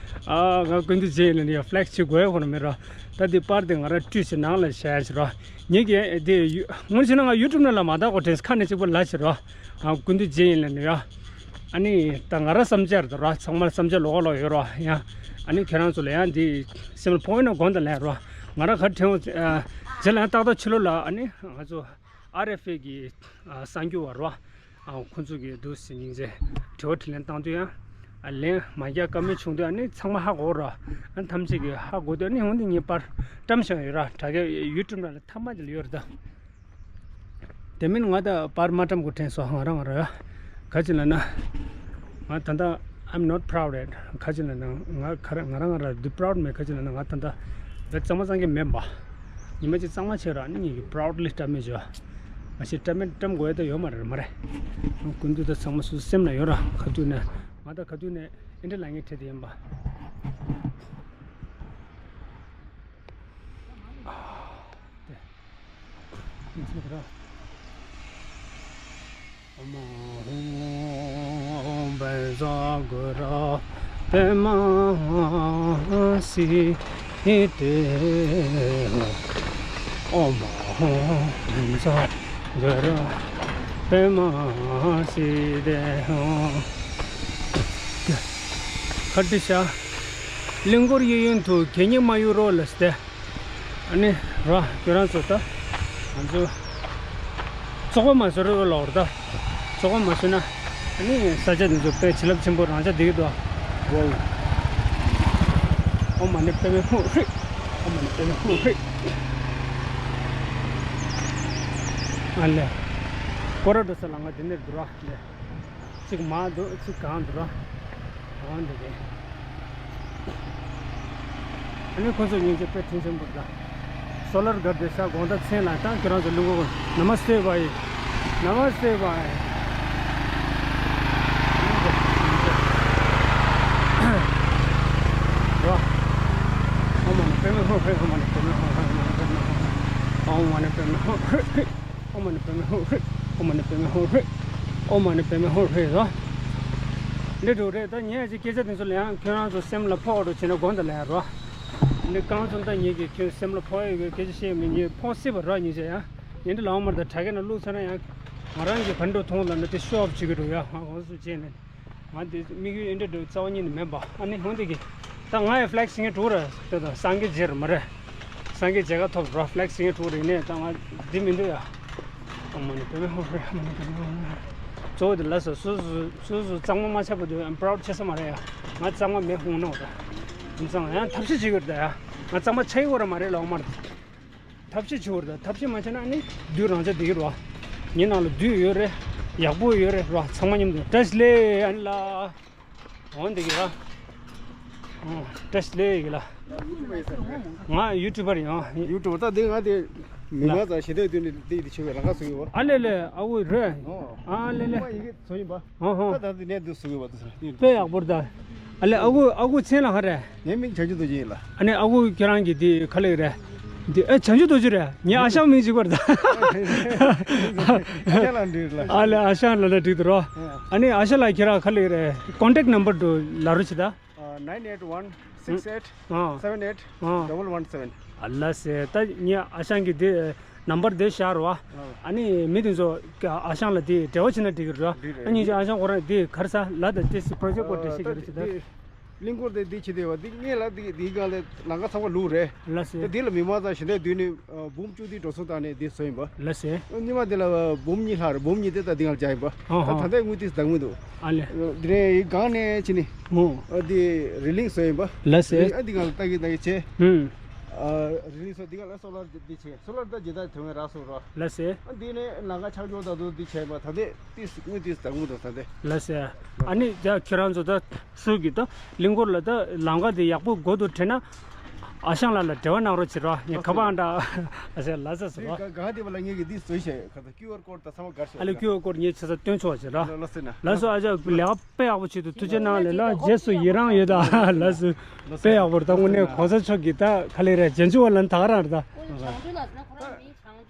ཨ་ང་ཀུན་ཏུ་མཇལ་ཡིན་ལབ་ནི་ཡ་ཕི་ལེག་སི་བྱེད་དགོས་ཡ་ཁོ་ར་མེད་ར། ད་དེ་པར་དེ་ང་ར་བཀྲུས་ཤིག་ནང་ལ་བཞག་ཡ་ཞིག་ར། ངེད་ཀྱི་དེ་ཡུ་སྔོན་ཆད་ན་ང་ཡུ་ཊུབ་ནང་ལ་མ་བཏགས་གོ་དྲན་ཁ་ནས་གཅིག་པུ་ལ་ཞིག་ར། ང་ཀུན་ཏུ་མཇལ་ཡིན་ལབ་ནི་ཡ། ཨ་ནི་ད་ང་ར་བསམ་འཆར་དུ་ར་ཚང་མ་བསམ་འཆར་ལོགས་ལོགས་ཡོད་ར་ཡ། ཨ་ནི་ཁྱེད་རང་ཚོ་ལ་ཡང་འདི་སེམས་ལ་ཕོག་ཡོད་ན་དགོངས་དག་ལན་ར། ང་ར་ག་ཕྲན་བུ་རྗེས་ལ་ཡང་ཏག་ཏག་ཕྱི་ལོགས་ལ་ཨ་ནི་ང་ཚོ་ཨར་ཨེཕ་ཨེ་གི་གསར་འགྱུར་བ་ར། ཁོང་ཚོ་གི་འདུག་སེ་སྙིང་རྗེ་དྲི་བ་དྲིས་ལན་བཏང་དུས་ཡང་ལན་མ་རྒྱག་ཀ་མེད་བྱུང་དུས་ཨ་ནི་ཚང་མ་ཧ་གོ་ར། ཨ་ནི་ཐམས་ཅད་ཀྱིས་ཧ་གོ་དུས་ཨ་ནི་འོན་ཏེ་ངས་པར་བཀྲམ་བཞག་ཡོད་ར། དྲ་རྒྱ་ཡུ་ཊུབ་ནང་ལ་མཐའ་མ་དེ་ལ་ཡོད་རེད་ད། དེ་མིན་ང་ད་པར་མ་བཀྲམ་གོ་དྲན་སོང་ང་རང་ང་རང་ཡ། ག་ཅི་ལབ་ན། ང་ད་ལྟ་I'm not proud at ག་ཅི་ལབ་ན་ང་ག་ར་ང་རང་ང་རང་འདི་པ་རའུ་ཌི་མེད་ག་ཅི་ལབ་ན་ང་ད་ལྟ་བས་གཙང་མ་གཙང་གི་མེད་པ། ཉི་མ་གཅིག་གཙང་མ་བྱས་ར་ནི་ངེད་ཀྱི་པ་རའུ་ཌི་ལི་བཀྲམ་མེད་བྱས། མ་གཞི་བཀྲམ་མེད་བཀྲམ་དགོས་ཡ་ད་ཡོད་མ་རེད་མ་རེད། ཀུན་ཏུ་ད་ཚང་མ་སུ་སེམས་ན་ཡོད་ར་ག་དུས་ནས་ང་ད་ག་དུས་ནས་ཨེ་འདྲ་ལ་ངས་ཁྲིད་དེ་ཡིན་པ། པདྨ་སིདྡྷི་ཧཱུྃ། ཁ་ཏི་ཤ། གླིང་སྐོར་གཡས་གཡོན་དུ་གད་སྙིགས་མ་གཡུག་རོགས་ལ་སྟེ། ཨ་ནི་ར་ཁྱོད་རང་ཚོ་ད་ང་ཚོ་བཙོག་པ་མ་བཟོ་རོགས་ལོག་ར། ད་བཙོག་པ་མ་བཟོས་ན་ཨ་ནི་ས་ཆ་འདི་ཚོ་དཔེ་བྱིན་རླབས་ཆེན་པོ་རང་ཆ་འདི་གི་འདུག་ཝའོ། ཨོཾ་མ་ཎི་པདྨེ་ཧཱུྃ་ཧྲཱིཿ། ཨོཾ་མ་ཎི་པདྨེ་ཧཱུྃ་ཧྲཱིཿ། ཨ་ལེ། སྐོར་ར་འགྲོ་ས་ལམ་ཁ་འདི་ནས་འདུག་ར་ལེ། གཅིག་མར་འདུག་གཅིག་གང་འདུག་ར། འོ་འདི་རེད། ཨ་ནི་ཁོ་ཚོ་སྙིང་རྗེ་དཔེ་དྲིན་ཆེན་པོ་འདུག་སོ་ལར་གར་དེ་ཤ་དགོང་དག་མཚན་ལ་ད་ཁྱོད་རང་ཚོ་ལུང་གོ་ནམ་སྟེ་བ་ཡི། ནམ་སྟེ་བ་ཡི། ར། ཨོཾ་མ་ཎི་པདྨེ་ཧཱུྃ་ཧྲཱིཿ། ཨོཾ་མ་ཎི་པདྨེ་ཧཱུྃ་ཧྲཱིཿ། ཨོཾ་མ་ཎི་པདྨེ་ཧཱུྃ་ཧྲཱིཿ། ཨོཾ་མ་ཎི་པདྨེ་ཧཱུྃ་ཧྲཱིཿ། ཨོཾ་མ་ཎི་པདྨེ་ཧཱུྃ་ཧྲཱིཿ། ཨོཾ་མ་ཎི་པདྨེ་ཧཱུྃ་ཧྲཱིཿ་ར། འདི་འགྲོ་རེད། ད་ངས་ཅིག་སྐད་ཆ་དེ་ཚོ་ལ་ཡང་ཁྱོད་རང་ཚོ་སེམས་ལ་ཕོག་འགྲོ་བྱས་ན་དགོངས་དག་ལ་ཡང་རོ། འདི་རྐང་ཚོ་ད་ངེད་ཀྱིས་ཁྱོད་སེམས་ལ་ཕོག་ཡོད་པའི་སྐད་ཆ་བཤད་མི་ཉན་ཕོག་སྲིད་པ་ར་ཉིན་ཞག་ཡང་ཉིན་འདི་ལའང་མར་ད་དྲ་རྒྱ་ན་བླུགས་ཚར་ན་ཡང་ང་རང་གིས་ག་འགྲོ་མཐོང་ལ་ན་དེ་ཤོ་ཨབ་བྱེད་ཀྱི་འགྲོ་ཡ་ཧང་ཧོ་སུ་བྱས་ནས་ང་དེ་དམིགས་ཡུལ་ཨེ་འདྲ་འགྲོ་རྩ་བ་ཉིད་ནས་མེད་པ་ཨ་ནི་ཧོང་དེ་གི་ད་ང་ཡི་ཕ་ལེག་སི་ངས་འགྲོ་ར་དེ་ད་སངས་རྒྱས་རྗེ་ར་མ་རེད། སངས་རྒྱས་མཇལ་ཁ་ཐོབ་ར་ཕ་ལེག་སི་ངས་འགྲོ་ར་ཡིན་ནས་ད་ང་འདི་མི་འདུག་ཡ། ཨོཾ་མ་ཎི་པདྨེ་ཧཱུྃ་ཧྲཱིཿ། ཨོཾ་མ་ཎི་པདྨེ་ཧཱུྃ་ཧྲཱིཿ། གཙོ་བོ་དེ་ལ་སོ་སོ་སོ་སོ་གཙང་མ་མ་ཆགས་པ་དུས་ཨམ་པ་རའུཌ་ཆེ་ས་མ་རེད་ཡ། ང་གཙང་མ་མེད་ཧུང་ནོ་ད། ཨམ་གཙང་ཡང་ཐབས་ཤེས་བྱེད་དགོས་རེད་ད་ཡ། ང་གཙང་མ་ཆགས་ཡོད་ར་མ་རེད་ལོག་མ་རེད། ཐབས་ཤེས་བྱེད་དགོས་རེད་ད། ཐབས་ཤེས་མ་བྱས་ན་ཨ་ནི་དུས་རང་ཆ་འདི་གི་རོ། ངའི་ནང་ལ་དུས་ཡོད་རེད། ཡག་པོ་ཡོད་རེད་རོ། ཚང་མ་མཉམ་དུ་བཀྲ་ཤིས་བདེ་ལེགས་ཨ་ནི་ལ། འོ་འདི་གི་ལ། ཨོ། བཀྲ་ཤིས་བདེ་ལེགས་ལ། ང་ཡུ་ཊུབ་པར་ཡིན། ཡུ་ཊུབ་པར་ད་འདི་ང་དེ་མི་མང་ཚང་ཞེ་འདོད་དུས་ནས་འདི་འདི་ཆེ་བའི་ལང་ཀ་སུ་ཡོད། ཨ་ལེ་ལེ་ཨ་ཁུ་རེད། ཨ་ལེ་ལེ། ཨོ་ཧོ། ད་ད་འདི་ནས་འདི་སུ་ཡོད་པ་དུ་ས་དཔེ་ཡག་པོ་རེད་ད། ཨ་ལེ་ཨ་ཁུ་ཨ་ཁུ་མཚན་ལ་ཧ་རེད། ངའི་མིང་བྱང་ཆུབ་རྡོ་རྗེ་ཡིན་ལ། ཨ་ནི་ཨ་ཁུ་ཁྱེད་རང་གི་འདི་ག་ལེ་རེད། འདི་ཨེ་བྱང་ཆུབ་རྡོ་རྗེ་རེད། ངའི་ཨ་ཞང་མིང་གཅིག་པར་ད། ཨ་ཞང་ལ་འགྲིག་ལ། ཨ་ལེ་ཨ་ཞང་ལ་ལ་འགྲིག་འདུག་རོ། ཨ་ནི་ཨ་ཞང་ལ་ཁྱེད་རང་ག་ལེ་རེད། ཀོན་ཊེག་ནམ་བར་དུ་ལབ་རོགས་བྱེད་ད། nine eight one six eight seven eight double one seven། ཨ་ལ་སེ་ད་ངའི་ཨ་ཞང་གི་འདི་ནམ་བར་འདི་བཞག་རོ། ཨ་ནི་མི་དེ་ཚོ་ཨ་ཞང་ལ་འདི་འབྲེལ་བ་བྱེད་ན་འགྲིག་གི་རོ། ཨ་ནི་ཨ་ཞང་ཁོ་རང་འདི་གར་ས་ལ་ད་ཏེ་སི་པྲོ་ཇེག་སྐོར་འགྲེལ་བཤད་རྒྱག་རོགས་བྱེད་ད། གླིང་སྐོར་དེ་འདི་བྱེད་དེ་བ་འདི་སྔས་ལ་འདི་འདི་སྒང་ལ་ལང་ཀ་ཚང་མ་ལུག་རེད། ལ་སེ། ད་འདི་ལ་མི་མང་ཚང་ཞི་བདེ་དུས་ནི་འབུམ་བཅུ་འདི་འགྲོ་སོང་བཏང་ནས་འདི་བཟོ་ཡིན་པ། ལ་སེ། སྔོན་མ་འདི་ལ་འབུམ་གཉིས་ལྷག་རེད། འབུམ་གཉིས་དེ་ད་འདི་སྒང་ལ་བརྒྱབ་ཡིན་པ། ད་ད་ལྟའི་དངུལ་དེ་ད་དངུལ་འདུག་ཨ་ལེ། འདི་ནས་ཡི་སྒང་ནས་ཕྱི་ནི། ཨོ། འདི་རི་ལིང་བཟོ་ཡིན་པ། ལ་སེ། ཨ་འདི་སྒང་ལ་ལྟ་གི་ལྟ་གི་བྱས། ཨུམ། རི་ལིང་བཟོ་འདི་སྒང་ལ་སོ་ལར་འདི་བྱས། སོ་ལར་ད་ཇི་ལྟར་དོན་ར་སོ་ར། ལ་སེ། ཨ་འདི་ནས་ལང་ཀ་ཆག་ཆོག་ད་དུ་འདི་བྱས་པ་ད་ལྟའི། ཏིས་དངུལ་ཏིས་དང་དངུལ་དང་ས་དེ། ལ་སེ། ཨ་ནི་ད་ཁྱེད་རང་ཚོ་ད་སུ་གི་ད་གླིང་སྐོར་ལ་ད་ལམ་ཁ་དེ་ཡག་པོ་དགོས་འདུག་དྲན་ན། ཨ་ཞང་ལགས་ལ་འབྲེལ་བ་གནང་རོགས་བྱེད་རོགས། ངས་ཁ་པར་འདྲ་ཨ་ཞང་ལགས་ས་སུ་རོགས། ག་ག་དེ་བ་ལ་ངས་ཀྱི་འདི་བཟོས་ཤེས་ཁ་ད་ཀིའུ་ཨར་ཀོཌ་ད་ཚང་མ་དགར་ཤེས། ཨ་ལེ་ཀིའུ་ཨར་ཀོཌ་ངས་ཆ་ས་སྟོན་ཆོག་བྱེད་རོགས། ལ་ལ་སེ་ན། ལགས་སོ། ཨ་ཅག་ལས་ཀ་དཔེ་ཡག་པོ་བྱེད་འདུག་ཐུགས་རྗེ་གནང་ལེ་ལ། རྗེས་སུ་ཡི་རང་ཡོད་ད་ལགས་སུ། དཔེ་ཡག་པོ་རེད་ད། དངོས་གནས་གོང་ས་མཆོག་གིས་ད་ག་ལེ་རེད། རྗེས་འཇུག་པ་ལ་ད་ག་རང་རེད་ད།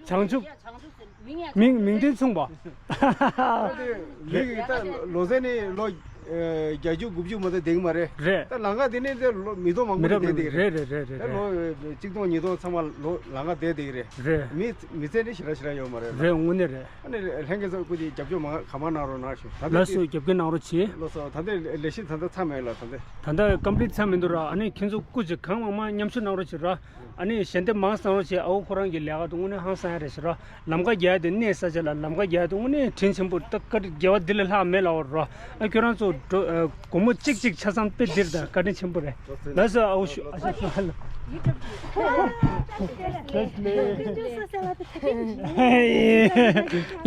བྱང་ཆུབ། མིང་མིང་དོན་མཚུངས་པ། ལུས་ཀྱི་ད་ལོ་ཚད་ནི་ལོ་བརྒྱད་ཅུ་དགུ་བཅུ་མ་གཏོགས་ལྡན་གྱི་མ་རེད། རེད། ད་ལམ་ཁ་དེ་ནི་ད་ལོ་མི་ཐོག་མང་པོ་ནས་ལྡན་བསྡད་ཀྱི་རེད། རེད་རེད་རེད། ད་ལོ་གཅིག་སྟོང་ཉིས་སྟོང་ཚང་མ་ལོ་ལམ་ཁ་བསྡད་བསྡད་ཀྱི་རེད། རེད། མི་མི་ཚེ་ནི་ཞེ་དྲག་ཞེ་དྲག་ཡོད་མ་རེད། རེད་དངོས་གནས་རེད། ཨ་ནི་ལྷན་རྒྱས་ཚོ་སྐུ་མཁྱེན་རྒྱབ་སྐྱོར་མང་ག་མང་གནང་རོགས་གནང་ཞུ། ད་ལྟ་ལགས་སོ། རྒྱབ་སྐྱོར་གནང་རོགས་གྱིས། ལགས་སོ། ད་ལྟ་ལས་གཞི་ད་ལྟ་ཚར་མེད་ལ་ད་ལྟ། ད་ལྟ་ཀམ་པི་ལིཊ་ཚར་མི་འདུག་ར། ཨ་ནི་ཁྱེད་ཚོ་སྐུ་མཁྱེན་གང་མང་མང་མཉམ་ཞུགས་གནང་རོགས་བྱེད་ར། ཨ་ནི་ཞལ་འདེབས་མང་གནང་རོགས་བྱེད། ཨ་ཁུ་ཁོ་རང་གི་ལས་ཀ་དེ་དངོས་གནས་ཧང་སང་ཡ་རེད་ཟེར་ར། ལམ་ཁ་རྒྱག་ཡ་དེ་གནས་ས་ཆ་ལ་ལམ་ཁ་རྒྱག་ཡ་དེ་དངོས་གནས་དྲིན་ཆེན་པོ། ད་བཀའ་དྲིན་དགེ་བ་འདི་ལས་ལྷག་མེད་ལབ་པ་རེད་ར། ཨ་ཁྱོད་རང་ཚོ་འགྲོ་ཨ་སྒོར་མོ་གཅིག་གཅིག་ཆ་ཚང་དཔེ་འདིར་ད་བཀའ་དྲིན་ཆེན་པོ་རེད། ལགས་སོ། ཨ་ཁུ་ཤུ་ཨ་ཤ་ཤུ་ཧ་ལ།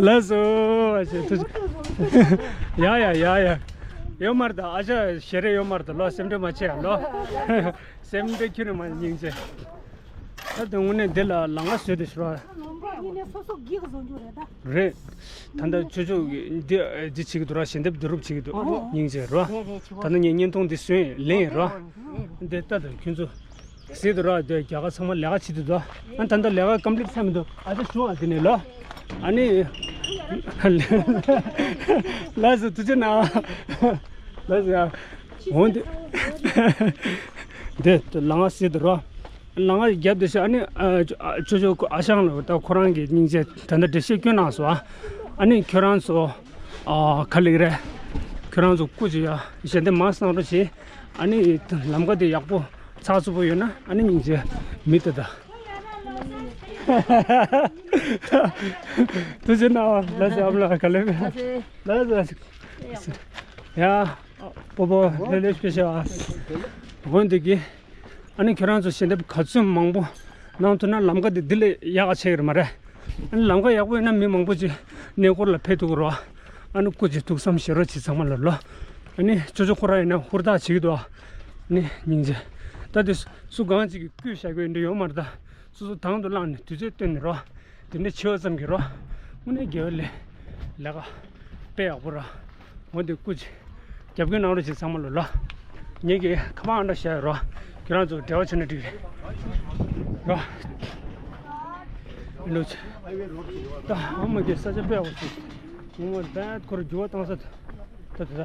ལགས་སོ། ཨ་ཤ་ཐུགས་རྗེ། ཡ་ཡ་ཡ་ཡ། ཡོད་མ་རེད་ད། ཨ་ཤ་ཞལ་རས་ཡོད་མ་རེད་ད། ལོ་སེམས་ཁྲལ་མ་བྱེད་ཡ་ལོ། སེམས་ཁྲལ་ཁྱོན་ནས་མ་སྙིང་རྗེ། ད་དེ་དངོས་གནས་འདི་ལ་ལམ་ཁ་བཟོས་ཏེ་ཤོར་བ། ལུང་པ་གཉིས་ནས་སོ་སོ་སྒེར་བཟོ་རྒྱུ་རེད་ད། རེད། ད་ལྟ་ཆོས་ཕྱོགས་ཀྱི་འདི་འདི་བྱེད་ཀྱི་འདུག་ར། ཞལ་འདེབས་བསྡུ་རུབ་བྱེད་ཀྱི་འདུག་རེད་རེད། སྙིང་རྗེ་ར། རེད་རེད་ཆུ་བ། ད་ལྟ་ངས་བརྙན་ཐུང་འདི་བཟོས་ལེན་ར། རེད་རེད། འདི་ལྟ་དང་ཁྱོད་ཚོ་གཟིགས་འདུག་ར། འདི་རྒྱ་གར་ཚང་མ་ལས་ཀ་བྱེད་དུ་འདུག་ཨ་ད་ལྟ་ལས་ཀ་ཀམ་པི་ལིཊ་ཚར་མི་འདུག་ཨ་ཅག་བྱུང་ཨ་དེ་ནས་ལོ། ཨ་ནི། ལགས་སོ། ཐུགས་རྗེ་གནང་། ལགས་སོ་ཡ། འོང་དེ། འདི་ལམ་ཁ་གཟིགས་འདུག་ར། ལམ་ཁ་རྒྱབ་དེ་ཤ་ཨ་ནི་ཨ་ཅོ་ཅོ་ཨ་ཞང་ལ་ད་ཁོ་རང་གི་སྙིང་རྗེ་ད་ལྟ་འགྲེལ་བཤད་སྐྱོན་གནང་སོང་ཨ། ཨ་ནི་ཁྱོད་རང་ཚོ་ཨ་ག་ལེགས་རེད། ཁྱོད་རང་ཚོ་སྐུ་ཅི་ཡ་ཞལ་འདེབས་མང་གནང་རོགས་བྱེད། ཨ་ནི་ལམ་ཁ་དེ་ཡག་པོ་ཚགས་ཚུད་པོ་ཡོད་ན་ཨ་ནི་སྙིང་རྗེ་མི་དེ་ད། ཐུགས་རྗེ་གནང་། ལགས་སོ། ཨ་མ་ལགས་ག་ལེ་བས། ལགས་སོ། ཡ། པོ་པོ་ལྷོད་ལྷོད་སྐྱེ་ཤ། འོན་ཏེ་གི། ཨ་ནི་ཁྱོད་རང་ཚོ་ཞལ་འདེབས་ག་ཚོད་མང་པོ་གནང་ཐུབ་ན་ལམ་ཁ་དེ་འདི་ལས་ཡག་ག་ཆགས་ཀྱི་རེད་མ་རེད། ཨ་ནི་ལམ་ཁ་ཡག་པོ་ཡོད་ན་མི་མང་པོ་ཅིག་གནས་སྐོར་ལ་ཕེབས་ཐུབ་ཀྱི་རེད། ཨ་ནི་སྐུ་མཁྱེན་ཐུགས་བསམ་བཞེས་རོགས་བྱེད་ཚང་མ་ལ་ལོ། ཨ་ནི་ཅོ་ཅོ་ཁོ་རང་ཡིན་ན་ཧུར་ཐག་བྱེད་ཀྱི་འདུག་ཨ་ནི་སྙིང་རྗེ། ད་དེ་སུ་གང་ཅིག་གིས་བསྐུལ་བཞག་གི་ཡོད་འདྲ་ཡོད་མ་རེད་ད། སོ་སོ་དང་དུ་བླངས་ནས་དུས་ཚོད་བཏོན་ནས་རོ། དེ་འདྲ་བྱེད་པ་ཙམ་གྱིས་རོ། དངོས་གནས་དགེ་བའི་ལས་ལས་ཀ་དཔེ་ཡག་པོ་རོ། འོ་དེ་སྐུ་མཁྱེན་རྒྱབ་སྐྱོར་གནང་རོགས་བྱེད་ཚང་མ་ལོ་ལོ། ངེད་ཀྱིས་ཁ་པར་ཨང་གྲངས་བཞག་ཡོད་རོ། ཁྱེད་རང་ཚོ་འབྲེལ་བ་བྱས་ན་འགྲིག་རེད། རོ། ལོ་ཆེ། ད་ཨ་མ་གི་ས་ཆ་དཔེ་ཡག་པོ་ཞིག་ངོ་མ་རྦད་ཁོར་འགྱུར་བ་བཏང་ས་ད་ད་ད།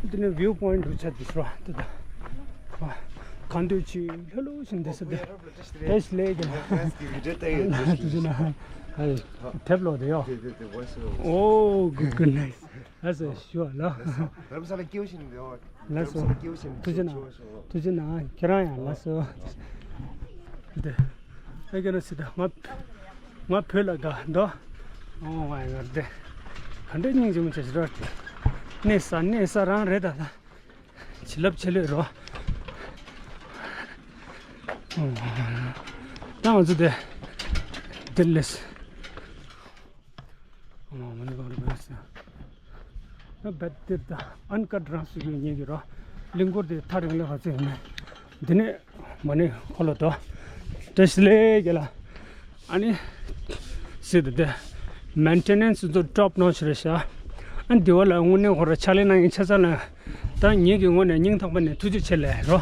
འདི་ནི་view point འདྲ་ཆགས་འདུག་ཟེར་བ་འདི་དང་། གང་འདོད་ཅིག་ལྷོད་ལྷོད་ཞིག་འདི་ཟེར་ཏེ། ཏེས་ལེ་གི་ལ། དུ་ཅི་ན། ཨ་དེབ་ལོག་དེ་ཡོ། Oh, good, good, nice. ཨ་ཟེ་ཞུ་བ་ལ། ལགས་སོ། དུ་ཅི་ན། དུ་ཅི་ན་ཁྱེད་རང་ཡང་ལགས་སོ། འདི། ཨེ་ག་ན་སི་ད་ང་ང་བོད་ལ་དགའ་འདུག་ཨོ་ཝའི་གར་དེ། ག་འདྲ་སྙིང་རྗེ་མོ་བྱེད་ཤི་ར། གནས་ས་གནས་ས་རང་རེད་ད་ད། བྱིན་རླབས་ཆེ་ལོས་རོ། ད་ང་ཚོ་དེ་དེ་ལས། ཨོ་མ་ནི་ག་རེ་བས། ད་བད་དེར་ད་ཨན་ཀར་རང་སུ་གི་ཉེ་གི་རོ། གླིང་སྐོར་དེ་ཐག་རིང་ལ་ཧ་ཚེ་ཡིན་ནས། འདི་ནས་མ་ནི་ཁོ་ལ་དོ། བཀྲ་ཤིས་བདེ་ལེགས་རྒན་ལགས། ཨ་ནི། སི་ཏུ་དེ། maintenance ཚོ་top notch རེད་ཤག་ཨ་འདི་བ་ལ་དངོས་གནས་ཁོ་ར་ཕྱག་ལས་གནང་མཁན་ཆ་ཚང་ལ། ད་ངེད་ཀྱི་ངོས་ནས་སྙིང་ཐག་པ་ནས་ཐུགས་རྗེ་ཆེ་ལབ་རོ།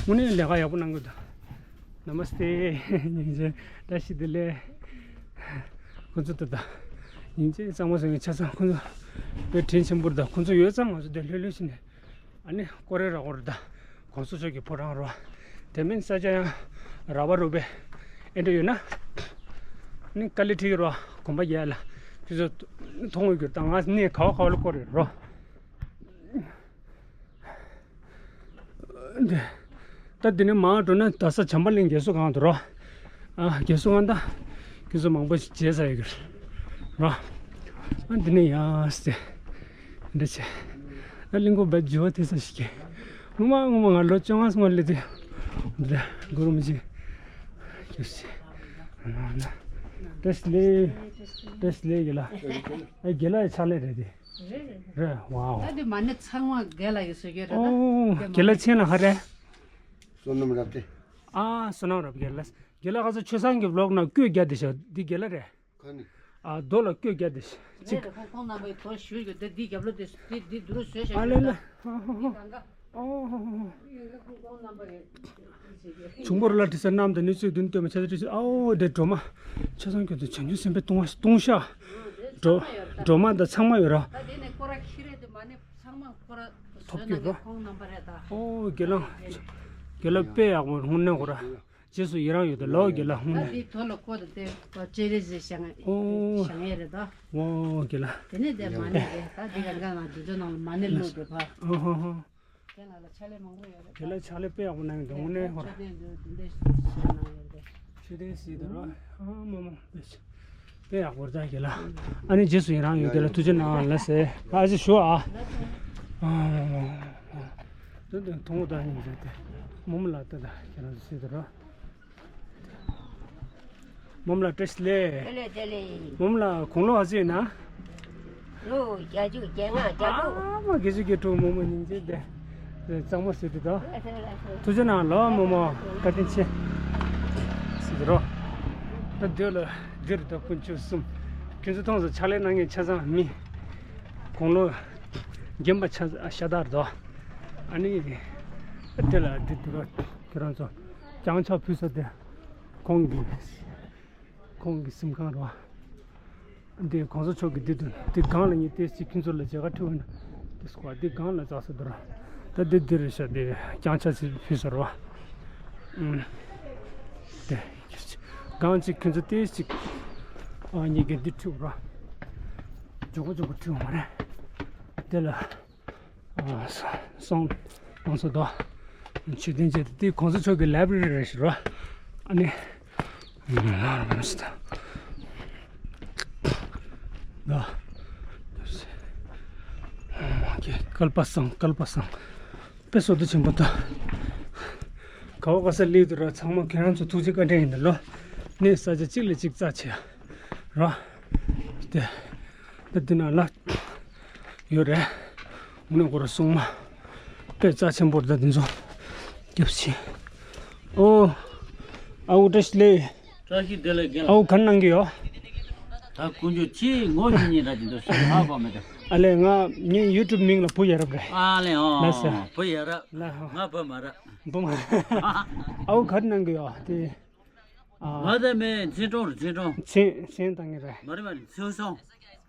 དངོས་གནས་ལས་ཀ་ཡག་པོ་གནང་གི་འདུག་ནམ་སྟེ། སྙིང་རྗེ། བཀྲ་ཤིས་བདེ་ལེགས། ཁོ་ཚོ་ད་ད། སྙིང་རྗེ་གཙང་མ་ཟེར་མཁན་ཆ་ཚང་ཁོ་ཚོ། དཔེ་དྲིན་ཆེན་པོ་རེད་ད། ཁོ་ཚོ་ཡོད་ཙང་ང་ཚོ་དེ་ལྷོད་ལྷོད་བྱས་ནས། ཨ་ནི་ཀོ་རེ་ར་ཀོ་རེ་ད། གོང་ས་མཆོག་གི་ཕོ་བྲང་རོ། དེ་མིན་ས་ཆ་ཡང་ར་བ་རུ་བེ། ཨེ་འདྲ་ཡོད་ན། ཨ་ནི་ཀ་ལི་ཁྲི་རོ། གོམ་པ་རྒྱག་ལ། ཁྱོད་ཚོ་མཐོང་གི་ཡོད་ད། ང་གནས་ག་བ་ག་བ་ལ་ཀོ་རེ་རོ། འདི། ད་འདི་ནས་མར་འགྲོ་ན་རྡ་ས་བྱམས་པ་གླིང་རྒས་གསོ་ཁང་དུ་རོ། ཨ་རྒས་གསོ་ཁང་ད། ཁྱོད་ཚོ་མང་པོ་ཞིག་མཇལ་ས་ཡོད་གི་རོ། ཨ་འདི་ནས་ཡར་སེ། འདི་བྱས། ཨ་གླིང་སྐོར་བས་འགྱུར་བ་ཐེབས་ས་ཞིག་གི། སྔོན་མ་སྔོན་མ་ང་ལོ་བཅོ་ལྔ་སོང་བ་ལས་དེ། འདི་ལ་གུ་རུ་མི་ཅི། ཁྱོད་ཚོ། ཨ་ན་ན། བཀྲ་ཤིས་བདེ་ལེགས། བཀྲ་ཤིས་བདེ་ལེགས་རྒན་ལགས། ཨ་རྒན་ལགས་ཕྱག་ལས་རེད་དེ། རེད་རེད། རེད། ཝའོ། ད་དེ་མ་ཎི་ཚང་མ་རྒན་ལགས་ཡོད་ཟེར་གྱི་རེད་ད། ཨོ། དེ་མ་རྒན་ལགས་མཆན་ལ་ཧ་རེད། བསོད་ནམས་རབ་རྒྱས། ཨ་བསོད་ནམས་རབ་རྒྱས་ལགས། རྒན་ལགས་ཁ་སང་ཆོས་བཟང་གི་ཝི་ལོག་ནང་བཀོད་རྒྱག་དེ་ཤག་འདི་རྒན་ལགས་རེད། ཁ་ནི། ཨ་རྡོ་ལ་བཀོད་རྒྱག་དེ་ཤག་རེད་རེད། ཁོང་ཁོང་རྣམ་པའི་དོ་ཞུ་རྒྱུ་དེ་འདི་རྒྱབ་ལོ་དེ་འདི་འདི་འདུག་བཟོས་ཤག་ཨ་ལེ་ལེ། འདི་གང་ག་ཨོ། འདི་གང་ག་ཁོང་རྣམ་པ་རེད། བྱུང་བོར་ལ་དྲི་ཟ་རྣམས་དང་ནི་ཚུལ་བདུན་སྟོན་པའི་ཆ་ཚ་དྲི་ཟ། ཨའོ་དེ་སྒྲོལ་མ། ཆ་ཚང་ཁྱོད་ཚོ་བྱང་ཆུབ་སེམས་དཔའི་ལྟུང་བ་ལྟུང་བཤགས། སྒྲོལ་སྒྲོལ་མ་དང་ཚང་མ་ཡོད་ར། ད་དེ་ནས་སྐོར་ར་ཁྱི་རེད་དེ་མ་ནི་ཚང་མ་སྐོར་ར་ཐོབ་ཀྱི་ར། ཁོང་རྣམ་པ་རེད་ད། ཨོ་དགེ་ལགས། དགེ་ལགས་དཔེ་ཡག་པོ་དངོས་གནས་ཁོ་ར། རྗེས་སུ་ཡི་རང་ཡོད་དོ་ལོ་དགེ་ལགས་ཧུང་ད་ནས། འདི་དོ་ལ་བཀོད་དེ་དེ་ལྕེ་རེ་ཟེར་བཞག་ཨོ། བཞག་ཡས་རེད་ད། ཨོ་དགེ་ལགས། དེ་ནས་དེ་མ་ནི་རེད་ད། འདི་ག་འགའ་ང་འདི་ཚོ་ནང་ལ་མ་ནི་བླུགས་དེ་ཕ། ཨོ་ཧོ་ཧོ། དེ་ལ་ལ་ཕྱག་ལས་མང་པོ་ཡོད་རེད། དེ་ལ་ཕྱག་ལས་དཔེ་ཡག་པོ་གནང་ཡོད་འདུག་དངོས་གནས་ཧོ། མཆོད་རྟེན་འདི་འདི་འདྲས་ཞིག་གནང་ཡོད་རེད། མཆོད་རྟེན་ཞིག་འདུག་ར། ཨ་མ་མ་དཔེ་ཆ་དཔེ་ཡག་པོ་རེད་ད་དགེ་ལགས། ཨ་ནི་རྗེས་སུ་ཡི་རང་ཡོད་དགེ་ལགས། ཐུགས་རྗེ་གནང་ལགས་སེ། ཨ་ཅེ་ཞུ་ཨ། ཨ་མ་མ་མ། དེ་དེ་མཐོང་བ་ད་ཡིན་ཟེར་ཏེ། མོ་མོ་ལ་ལྟ་ད་ཁྱེད་རང་ཚོ་སྲིད་དུ་ར། མོ་མོ་ལ་བཀྲ་ཤིས་བདེ་ལེགས། བདེ་ལེགས་བདེ་ལེགས། མོ་མོ་ལ་དགུང་ལོ་ག་ཚོད་ཡིན་ན། ལོ་བརྒྱད་ཅུ་གྱ་ལྔ་གྱ་དྲུག་ཨ་མ་བརྒྱད་ཅུ་གྱ་དྲུག་མོ་མོ་སྙིང་རྗེ་བདེ། གཙང་མ་ཟེར་དུས་ད། ཐུགས་རྗེ་གནང་ལོ་མོ་མོ་བཀའ་དྲིན་ཆེ། ཟེར་དུ་རོ། ད་འདི་ལ་འདིར་ད་དཀོན་མཆོག་གསུམ། ཁྱོད་ཚོ་མཐོང་སོང་ཕྱག་ལས་གནང་མཁན་ཆ་ཚང་མི། དགུང་ལོ་རྒན་པ་ཆ་ཤ་སྟག་རེད་དོ། ཨ་ནི། དེ་ལ་འདི་དུ་རོ། ཁྱེད་རང་ཚོ་བརྐྱངས་ཕྱག་ཕུལ་ས་དེ། ཁོང་གི་ཁོང་གི་གཟིམ་ཁང་རེད་བ། འདི་གོང་ས་མཆོག་གི་འདི་དུ་འདི་སྒང་ལ་ངས་ཏོག་ཙམ་ཁྱེད་ཚོ་ལ་མཇལ་ཁ་ཁྲིད་འོང་ན། འདི་སྐོར་འདི་སྒང་ལ་འཛག་ས་འདུག་ར། ད་འདི་འདི་རེད་ཤག་འདི་བརྐྱངས་ཕྱག་ཅིག་ཕུལ་ས་རེད་བ། ཨུམ། དེ་སྒང་ཅིག་ཁྱེད་ཚོ་ཏོག་ཙམ་ཅིག་ ཨ་ཉི་གེ་འདི་ཁྲིད་ར། མགྱོགས་པོ་མགྱོགས་པོ་ཁྲིད་མ་རེད། དེ་ལ་ཨ་སོང་སོང་ཚོ་དོ། མཆོད་རྟེན་བཅས་དེ་གོང་ས་མཆོག་གི་ལའི་བྷ་རེ་རི་རེད་ཟེར་ར། ཨ་ནི། ལ་ར་མ་སི་ད། ད། ཀལ་པ་སང་ཀལ་པ་སང་། དཔེ་བསོད་བདེ་ཆེན་པོ་འདུག་ག་བ་ག་ས་སླེབས་འདུག་ར། ཚང་མ་ཁྱེད་རང་ཚོ་ཐུགས་རྗེ་བཀའ་དྲིན་ཡིན་ད་ལོ། གནས་ས་ཆ་གཅིག་ལས་གཅིག་རྩ་ཆེ་ར། དེ་ད་འདི་ན་ལ་ཡོད་རེད། དངོས་གནས་ཁོ་ར་སྲུང་མ་དཔེ་རྩ་ཆེན་པོ་རེད། ད་འདི་ཚོ་སྐྱབས་ཆེ། ཨོ། ཨའུ་བཀྲ་ཤིས་བདེ་ལེགས། བཀྲ་ཤིས་བདེ་ལེགས་རྒན་ལགས། ཨའུ་ག་རེ་གནང་གི་ཡོད། ད་དཀོན་མཆོག་ཁྱེད་ངོ་ཤེས་ཉེ་འདྲ་ཅིག་འདུག་ཤེས་ཧ་གོ་མེད་ད། ཨ་ལས་ང་ངའི་ཡུ་ཊུབ་མིང་ལ་བུ་ཡ་རབས་རེད། ཨ་ལས་ཨོ། ལགས་སོ། བུ་ཡ་རབས། ལགས་སོ། ང་བུ་མ་རབས། བུ་མ་རབས། ཨའུ་ག་རེ་གནང་གི་ཡོད་དེ། ཨ། ང་ད་མེད་འཛིན་གྲོང་རེད་འཛིན་གྲོང་། མཚན་མཚན་བཏང་གི་རེད། མ་རེད་མ་རེད་ཚོད་སོང་།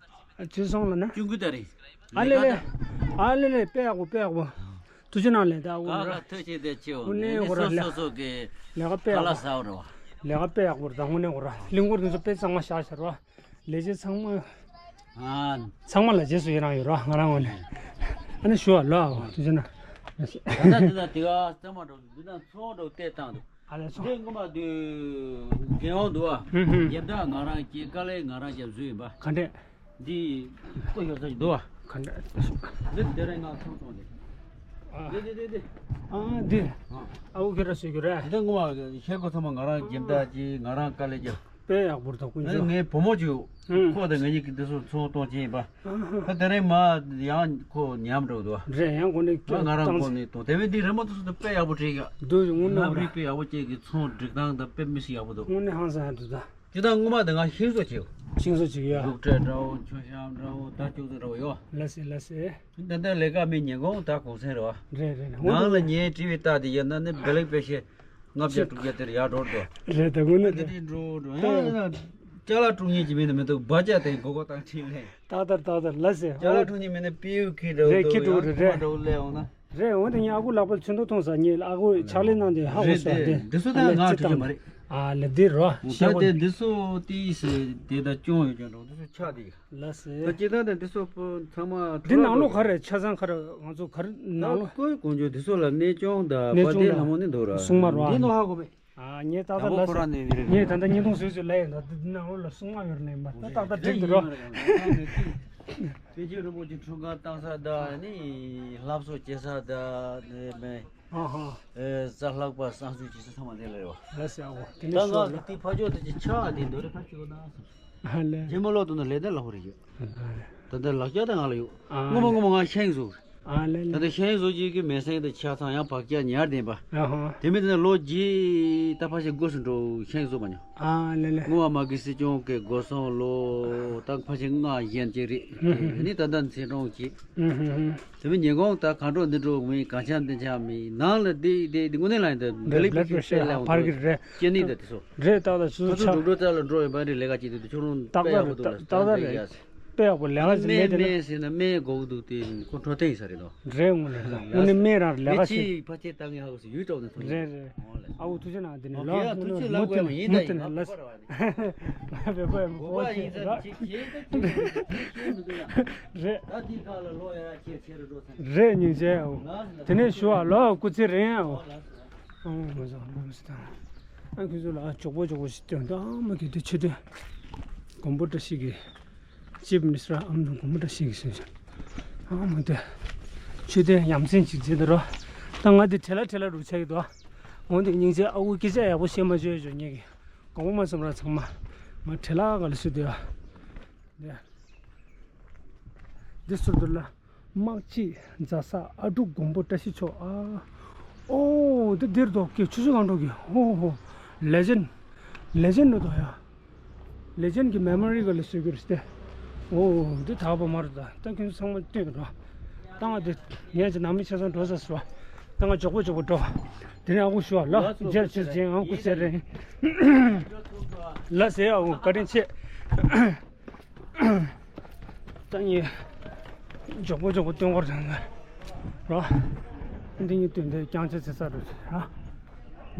ཚོད་སོང་ལ་ན། ཅུང་ཀུ་ད་རེད། ཨ་ལེ་ལེ། ཨ་ལེ་ལེ་དཔེ་ཡག་པོ་དཔེ་ཡག་པོ། ཐུགས་རྗེ་གནང་ལེ་ད་འུ་ག་ག་ཐུགས་རྗེ་དེ་ཆེའོ། དངོས་གནས་ཁོ་ར་ལས་སོ་སོ་གི་ལས་ཀ་དཔེ་ཡག་པོ། ལས་ཀ་དཔེ་ཡག་པོ་རེད་ད་དངོས་གནས་ཁོ་ར་གླིང་སྐོར་དེ་ཚོ་དཔེ་གཙང་མ་བཞག་ཤར་བ། ལས་བྱེད་ཚང་མ། ཨ། ཚང་མ་ལ་རྗེས་སུ་ཡི་རང་ཡོད་ར་ང་རང་ངོས་ནས། ཨ་ནི་ཞུ་བ་ལ་ཐུགས་རྗེ་གནང་། ད་ལྟ་འདི་ན་དེ་ག་གཙང་མ་འགྲོ་འདི་ན་ཚོང་འགྲོ་བལྟས་བཏང་འདུག་ཨ་ལས་སོ། དེ་སྔོན་མ་དུས་རྒན་འོང་འདུག་བ། ཧུམ་ཧུམ། རྒྱབ་དག་ང་རང་གི་དཀའ་ལས་ང་རང་རྒྱབ་བཟོས་ཡིན་པ། ག་འདྲས། འདི་ཀོ་ཡོད་ས་ཞིག་འདུག་བ། ག་འདྲས། འདི་དེ་རིང་ང་ཚོང་གཏོང་དེ། ཨ། འདི་འདི་འདི་འདི། ཨ་འདི། ཨ། ཨ་འུ་ཁྱོད་ར་བཟོས་རྒྱུ་རེད། འདི་སྔོན་མ་ཤེལ་སྒོ་ཚང་མ་ང་རང་རྒྱབ་དག་ཅིག་ང་རང་དཀའ་ལས་རྒྱབ། དཔེ་ཡག་པོ་རེད་ད་དཀོན་མཆོག་ངའི་བུ་མོ་ཅིག་ཧུམ། ཁོ་དང་ང་གཉིས་ཀྱིས་འདི་ཚོ་ཚོང་གཏོང་བྱེད་ཡིན་པ། ད་དེ་རིང་མ་ཡང་ཁོ་ཉམས་འགྲོ་འདུག་བ། རེད་ཡང་སྒོ་ནས་ང་ང་རང་སྒོ་ནས་གཏོང་དེ་བས་འདི་རི་མོ་དེ་ཚོ་དཔེ་ཡག་པོ་བྲིས་ཡ། འདུག་དངོས་གནས་ལམ་རིག་དཔེ་ཡག་པོ་བྱེད་ཀྱི་ཚོང་སྒྲིག་སྟངས་དང་དཔེ་མི་སྲིད་ཡག་པོ་འདུག་དངོས་གནས་ཧང་སང་ཡག་འདུག་ད། ཅི་ད་སྔོན་མ་དེ་ང་ཤིང་བཟོ་བྱེད། ཤིང་བཟོ་བྱེད་ཀྱི་ཡ། ལུག་ཁྲལ་འདྲ་བོ་མཆོད་བཤམས་འདྲ་བོ་ད་ཅུང་ཙམ་འདྲ་བོ་ཡོད། ལ་སེ་ལ་སེ། ད་ལྟ་ལས་ཀ་མི་ཉིན་གུང་ད་གུང་སེང་རེད་བ། རེད་རེད་རེད། ནང་ལ་ཉལ་བྲིས་པའི་རྟགས་དེ་ཡིན་ན་ནི་བེ་ལེག་པེ་ཤེ། ལྔ་བརྒྱ་དྲུག་བརྒྱ་དེར་ཡར་འགྲོ་འགྲོ། རེད་ད་དངོས་གནས་དེ་རེད། འགྲོ་འགྲོ་ཡང་ཡིན་ན་ཅ་ལག་དཀྲུག་མཁན་གྱི་མི་ནི་མི་འདུག་བ་ཅག་དེ་མགོ་སྐོར་བཏང་ཁྲིད་ལེན། ཏག་ཏག་ཏག་ཏག་ལ་ཟེར། ཅ་ལག་དཀྲུག་མཁན་མི་ནི་པིའུ་ཁི་འདྲ་བོ་རེད་འདུག་ཁི་ཡང་དཀྲུག་རེད་ཁུ་མ་རེད། འདྲ་བོ་སླེབས་འོང་ན། རེད་འོང་དེ་ངས་ཨ་ཁུ་ལག་པ་ཚོན་མདོག་མཐོང་ས་ངས་ཨ་ཁུ་ཕྱག་ལས་གནང་དེ་ཧ་གོ་རེད་སོང་དེ་དེ། འདི་ཚོ་ད་ང་ཅི་ད་མ་རེད། ཨ་ལེ་འདི་རོ་ད་ཤེས་དེ་གོ། འདི་ཚོ་ཏི་སི་དེ་ད་སྐྱོང་ཡོད་ཀྱང་འགྲོ་འདི་ཚོ་ཆགས་དེ། ལ་སེ། ད་ཅི་ད་དེ་འདི་ཚོ་ཚང་མ་འདི་ནང་ལོགས་ག་རེ་ཆ་ཚང་ག་རེ་ང་ཚོ་ག་རེ་ནང་ལོགས། ཀོའི་དཀོན་མཆོག་འདི་ཚོ་ལ་གནས་ཆུང་ད་གནས་པ་ཆུང་དེ་ད་ལྷ་མོ་ནི་འདུག་ར། སྲུང་མ་ར་འདི་ནོ་ཧ་གོ་མེད། ཨ་ངས་ཏག་ཏག་ལ་ཟེར། ངས་ད་ལྟ་བརྙན་ཐུང་བཟོས་བཟོས་ལ་ཡིན་ད་འདི་ནང་ལོགས་ལ་སྲུང་མ་ཡོད་ནས་མ་ད་ཏག་ཏག་འགྲིག་འདུག་ར། པཎ་ཆེན་རིན་པོ་ཆེ་འཁྲུངས་སྐར་བཏང་ས་ད་ནི་ལྷ་གསོལ་བྱེད་ས་ད་ནི་མེད། ཨ་ཧ། ཨེ་རྩ་ལྷག་པ་བསང་གསོལ་བྱེད་ས་ཚང་མ་དེ་ལ་ཡོད། ལ་ཟེར་ཨོ་དེ་ནས་ད་ང་ཤོར་ལ། དེ་ཕ་ཕྱོགས་དེ་ཅི་ཆགས་དེ་འདོད་རེ་ཕ་ཕྱོགས་ན་སོང་། ཨ་ལེ། རྗེས་མ་ལོག་ཏུ་ན་ལས་ད་ལ་ཧོ་རེ་ཡོད། ཨ་ལེ། ད་ལྟ་ལག་ཆ་ད་ང་ལ་ཡོད། ཨ་ལེ། སྔོན་མ་སྔོན་མ་ང་ཤིང་བཟོ། ཨ་ལེ་ལེ། ད་ལྟ་ཤིང་བཟོ་ཅིག་གི་མེ་སེང་དང་ཆ་ཚང་ཡང་བག་ཆགས་ཉར་ལྡན་པ། ཨ་ཧོ། དེ་མིན་དེ་ན་ལོ་རྗེས་ད་ཕ་ཤི་སྒོ་སུ་འགྲོ་ཤིང་བཟོ་མ་མྱོང་། ཨ་ལེ་ལེ། སྔོན་མ་མ་གི་སྲིད་སྐྱོང་གི་སྒོ་སོང་ལོ་ད་ཕ་ཤི་ལྔ་བཞེས་ཅིག་རེད། ཨུ་ཧུ་ཧུ། ནི་ད་ལྟ་འཚེ་གྲོང་གི། ཨུ་ཧུ་ཧུ། དེ་མིན་ཉིན་གུང་ད་གང་འགྲོ་འདི་འགྲོ་མི་གང་ཆ་འདི་ཆ་མི་ནང་ལ་འདི་འདི་འདི་དངོས་གནས་ལ་འདི་འདི་ལེགས་པོ་ཞིག་སྤེལ་ལས་འོང་འཕར་གི་རེད། སྐྱེ་ནི་འདི་དེ་ཚོ། རེད་ད་ད་སུ་ཁ་ཚོ་ཆ། འགྲོ་འགྲོ་ཙག་ལ་འགྲོ་ཡོད་པ་རེད་ལས་ཀ་ཅིག་འདི་འདི་ཁྱོད་རང་ཏག་དཔེ་ཡག་པོ་ཏག་འདུག་ལ་ཏག་ཏག་རེད། དཔེ་ཡག་པོ་ལས་ཀ་ཅིག་མེད་དེ་ན། སྨན་སྨན་ཟེར་ན་སྨན་དགོས་འདུག་དེ་ཁོ་འཕྲོ་བརྟེན་ཡིན་ས་རེད་དོ། རེད་འོང་ལས་ཀ་དངོས་གནས་སྨན་རང་ལས་ཀ་ཅིག་ཕ་ཆེ་ཏང་ཡག་སུ་ཡུལ་གྲོགས་ནས་ཐོན། རེད་རེད། ཨ་ཁུ་ཐུགས་རྗེ་གནང་དེ་ནས་ལོ་ཐུགས་རྗེ་ལགས་མུ་མཐུད་ནས་ལགས་ལ། ང་བོད་པ་ཡིན་ད་ཡིན་ང་བོད་པ་ཡིན་ང་བོད་པ་ཡིན་ཟེར་ཅིག་ཁྱེད་ཀྱི་ཁྱེད་ཀྱི་ཁྱེད་ཀྱི་མི་འདུག་ཡ། རེད། ད་འདི་ག་ལ་ལོ་ཡ་ཁྱེད་ཁྱེད་རུ་འགྲོ་ཟེར། རེད་སྙིང་རྗེ་ཨོ། ལགས་ལགས། དེ་ནས་ཞུ་བ་ལོ་སྐུ་ཚེ་རིང་ཨོ། ཨོ་ལགས་ལགས། ཨོ་མ་ཟོ་ལོ་མ་ཟོ་དང་། ཨ་ཁུ་ཚོ་ལ་ཨ་མགྱོགས་པོ་མགྱོགས་པོ་ཞིག་སྟོན་ད་ཨ་མ་གི་དེ་ཆོས་དེ། མགོན་པོ་བཀྲ་ཤིས་ཀྱི། ཅིབ་མི་སི་ཊར་ཨམ་དང་མགོན་པོ་བཀྲ་ཤིས་ཀྱི་ཟེར་བྱུང་། ཨ་མ་དེ། ཆོས་དེ་ཡ་མཚན་ཅིག་བྱེད་དེ་རོ། ད་ང་དེ་བྲེལ་ལ་བྲེལ་ལ་རུ་ཆགས་ཀྱི་འདུག་ཨ། འོན་ཏེ་སྙིང་རྗེ་ཨ་ཁུ་སྐད་ཆ་ཡག་པོ་བཤད་མ་བཅུག་ཡོད་ཅོ་ངེད་ཀྱི། དགོངས་པ་མ་ཚོམ་ར་ཚང་མ། ང་བྲེལ་ལ་ག་ལ་སུ་དེ་ཨ། འདི་ཟུར་དུ་ལ། དམག་སྤྱི་རྫ་ས་ཨ་འབྲུག་མགོན་པོ་བཀྲ་ཤིས་མཆོག་ཨ། ཨོ་འདི་འདིར་འདུག་གི་ཆུ་ཆུ་གང་འགྲོ་གི་ཧོ་ཧོ། ལེ་ཇེན། ལེ་ཇེན་འགྲོ་དོ་ཡ། ལེ་ཇེན་གི་མེ་མོ་རི་ག་ལ་སུ་གི་རེད་དེ། ཨོ་འདི་དག་པ་མ་རེད་ད་ད་ཁྱོད་ཚོ་ཚང་མ་སྟོན་རོགས། ད་ང་འདི་ངས་ཅི་ནང་མི་ཆ་ཚང་འགྲོ་ས་སུ་བ། ད་ང་མགྱོགས་པོ་མགྱོགས་པོ་འགྲོ། དེ་ནས་ཨ་ཁུ་ཞུ་བ་ལ་རྗེར་ཆེར་ཅན་ཨ་ཁུ་ཟེར་རེད། ལ་ཟེར་ཨ་ཁུ་བཀའ་དྲིན་ཆེ། ད་ངས་མགྱོགས་པོ་མགྱོགས་པོ་སྟོན་གོ་རེད་ཟེར་ན་རོ། འདི་ངས་སྟོན་དེ་རྐྱང་ཆ་ཆེ་ས་རེད་ཟེར་ར།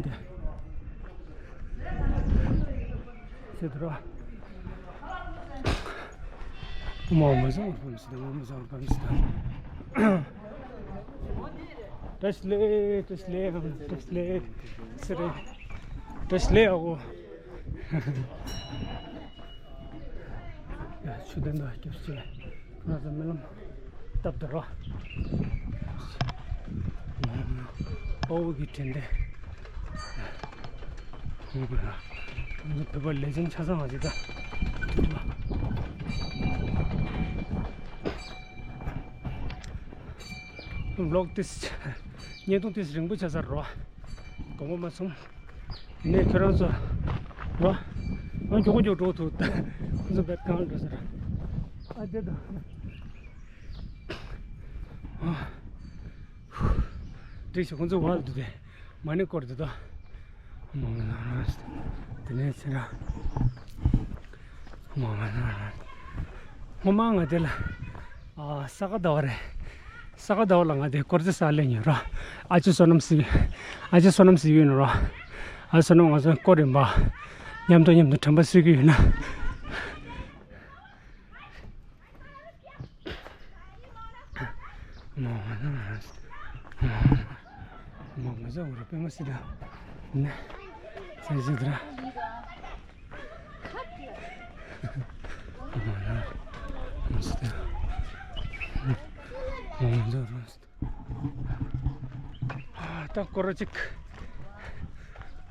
འདི་ཟེར་དུ་རོ། མ་མ་བཟང་བར་ཕམ་སི་དང་མ་མ་བཟང་བར་ཕམ་སི་དང་། བཀྲ་ཤིས་བདེ་ལེགས། བཀྲ་ཤིས་བདེ་ལེགས། བཀྲ་ཤིས་བདེ་ལེགས། ཚེ་རིང་། བཀྲ་ཤིས་བདེ་ལེགས་ཨ་ཁུ། ཡ་ཆུ་ལྡན་དུ་སྐྱབས་ཆེ། ང་ཚོ་རྨི་ལམ་སྟབས་བདེ་རོ། དཔའ་བོ་གི་དྲན་རྟེན། ང་ཚོ་བོད་པ་ལས་ཅན་ཆ་ཚང་བ་ཅིག་ད། ལོག་ཏིས། བརྙན་ཐུང་ཏིས་རིང་པོ་ཆགས་ཚར་རོ། དགོངས་པ་མ་ཚོམས། ནས་ཁྱོད་རང་ཚོ། རོ། ང་མགྱོགས་མགྱོགས་འགྲོ་ཐུབ་ད། ཁོ་ཚོ་བེད་གང་འགྲོ་ཟེར། ཨ་དེ་དང་། ཨ། འགྲིག་ཤག་ཁོ་ཚོ་བར་དུ་དེ། མ་ཎི་སྐོར་དེ་དང་། མ་ཎི་དེ་ནས་ཕྱིན་ར། མ་ཎི། སྔོན་མ་ང་དེ་ལ། ཨ། ས་ག་ཟླ་བ་རེད། ས་ག་ཟླ་བ་ལ་ང་དེ་སྐོར་རྩེ་ས་སླེབས་ཡིན་ར། ཨ་ཅེ་བསོད་ནམས་ཟེར། ཨ་ཅེ་བསོད་ནམས་ཟེར་ཡོད་ནོ་ར། ཨ་བསོད་ནམས་ང་ཚོ་སྐོར་རིམ་པ། མཉམ་དུ་མཉམ་དུ་དྲན་པ་གསོས་ཀྱི་ཡོད་ན། མ་མ་ཟ་འུར་པད་མ་སི་ད། ནས། ས་ཞིག་དྲ། ད་སྐོར་ར་གཅིག་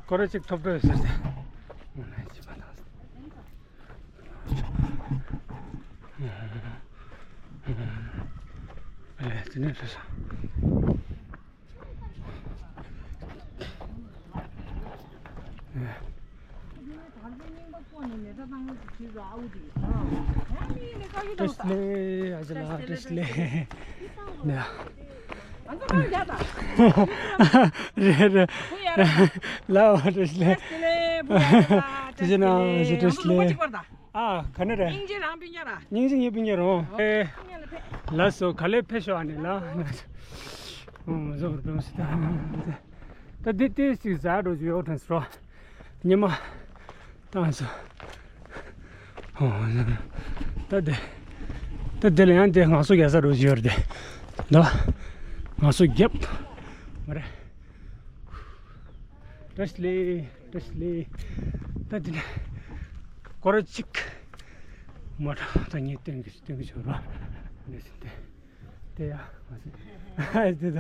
སྐོར་ར་གཅིག་ཐོབ་འགྲོ་ཡོད་ཟེར་ཏེ། ཨེ་དེ་ནས་རེད། བཀྲ་ཤིས་བདེ་ལེགས་ཨ་ཅེ་ལགས། བཀྲ་ཤིས་བདེ་ལེགས། ཡ། རེད་རེད། ལའོ་བཀྲ་ཤིས་བདེ་ལེགས། བཀྲ་ཤིས་བདེ་ལེགས། ཨ་ག་ནས་རེད། སྙིང་རྗེ་རང་སྤུན་ཀྱག་ར། སྙིང་རྗེ་ངའི་སྤུན་ཀྱག་རང་། ཨེ། ལགས་སོ། ག་ལེ་ཕེབས་ཤོག་ཨ་ནི་ལ། ཨོ་བཟོ་རུ་པེ་མ་སི་ད། ད་འདི་ཏེ་ཞིག་ཟ་འགྲོ་རྒྱུ་ཡོད་དྲན་སོ། ཉི་མ། ད་ང་ཚོ། ཨོ། ད་དེ། ད་དེ་ལ་ཡང་དེ་ང་ཚོ་རྒྱལ་ས་རུ་ཡོད་རེད་དེ། ད། ང་ཚོ་རྒྱབ། མ་རེད། བཀྲ་ཤིས་བདེ་ལེགས། བཀྲ་ཤིས་བདེ་ལེགས། ད་དེ་ནས། སྐོར་ར་གཅིག་མ་ད་ད་ངས་སྟོན་གི་སྟོན་གི་ཆོག་ར། འདི་ཟིན་ཏེ། དེ་ཡ། ང་ཚོ། དེ་ད།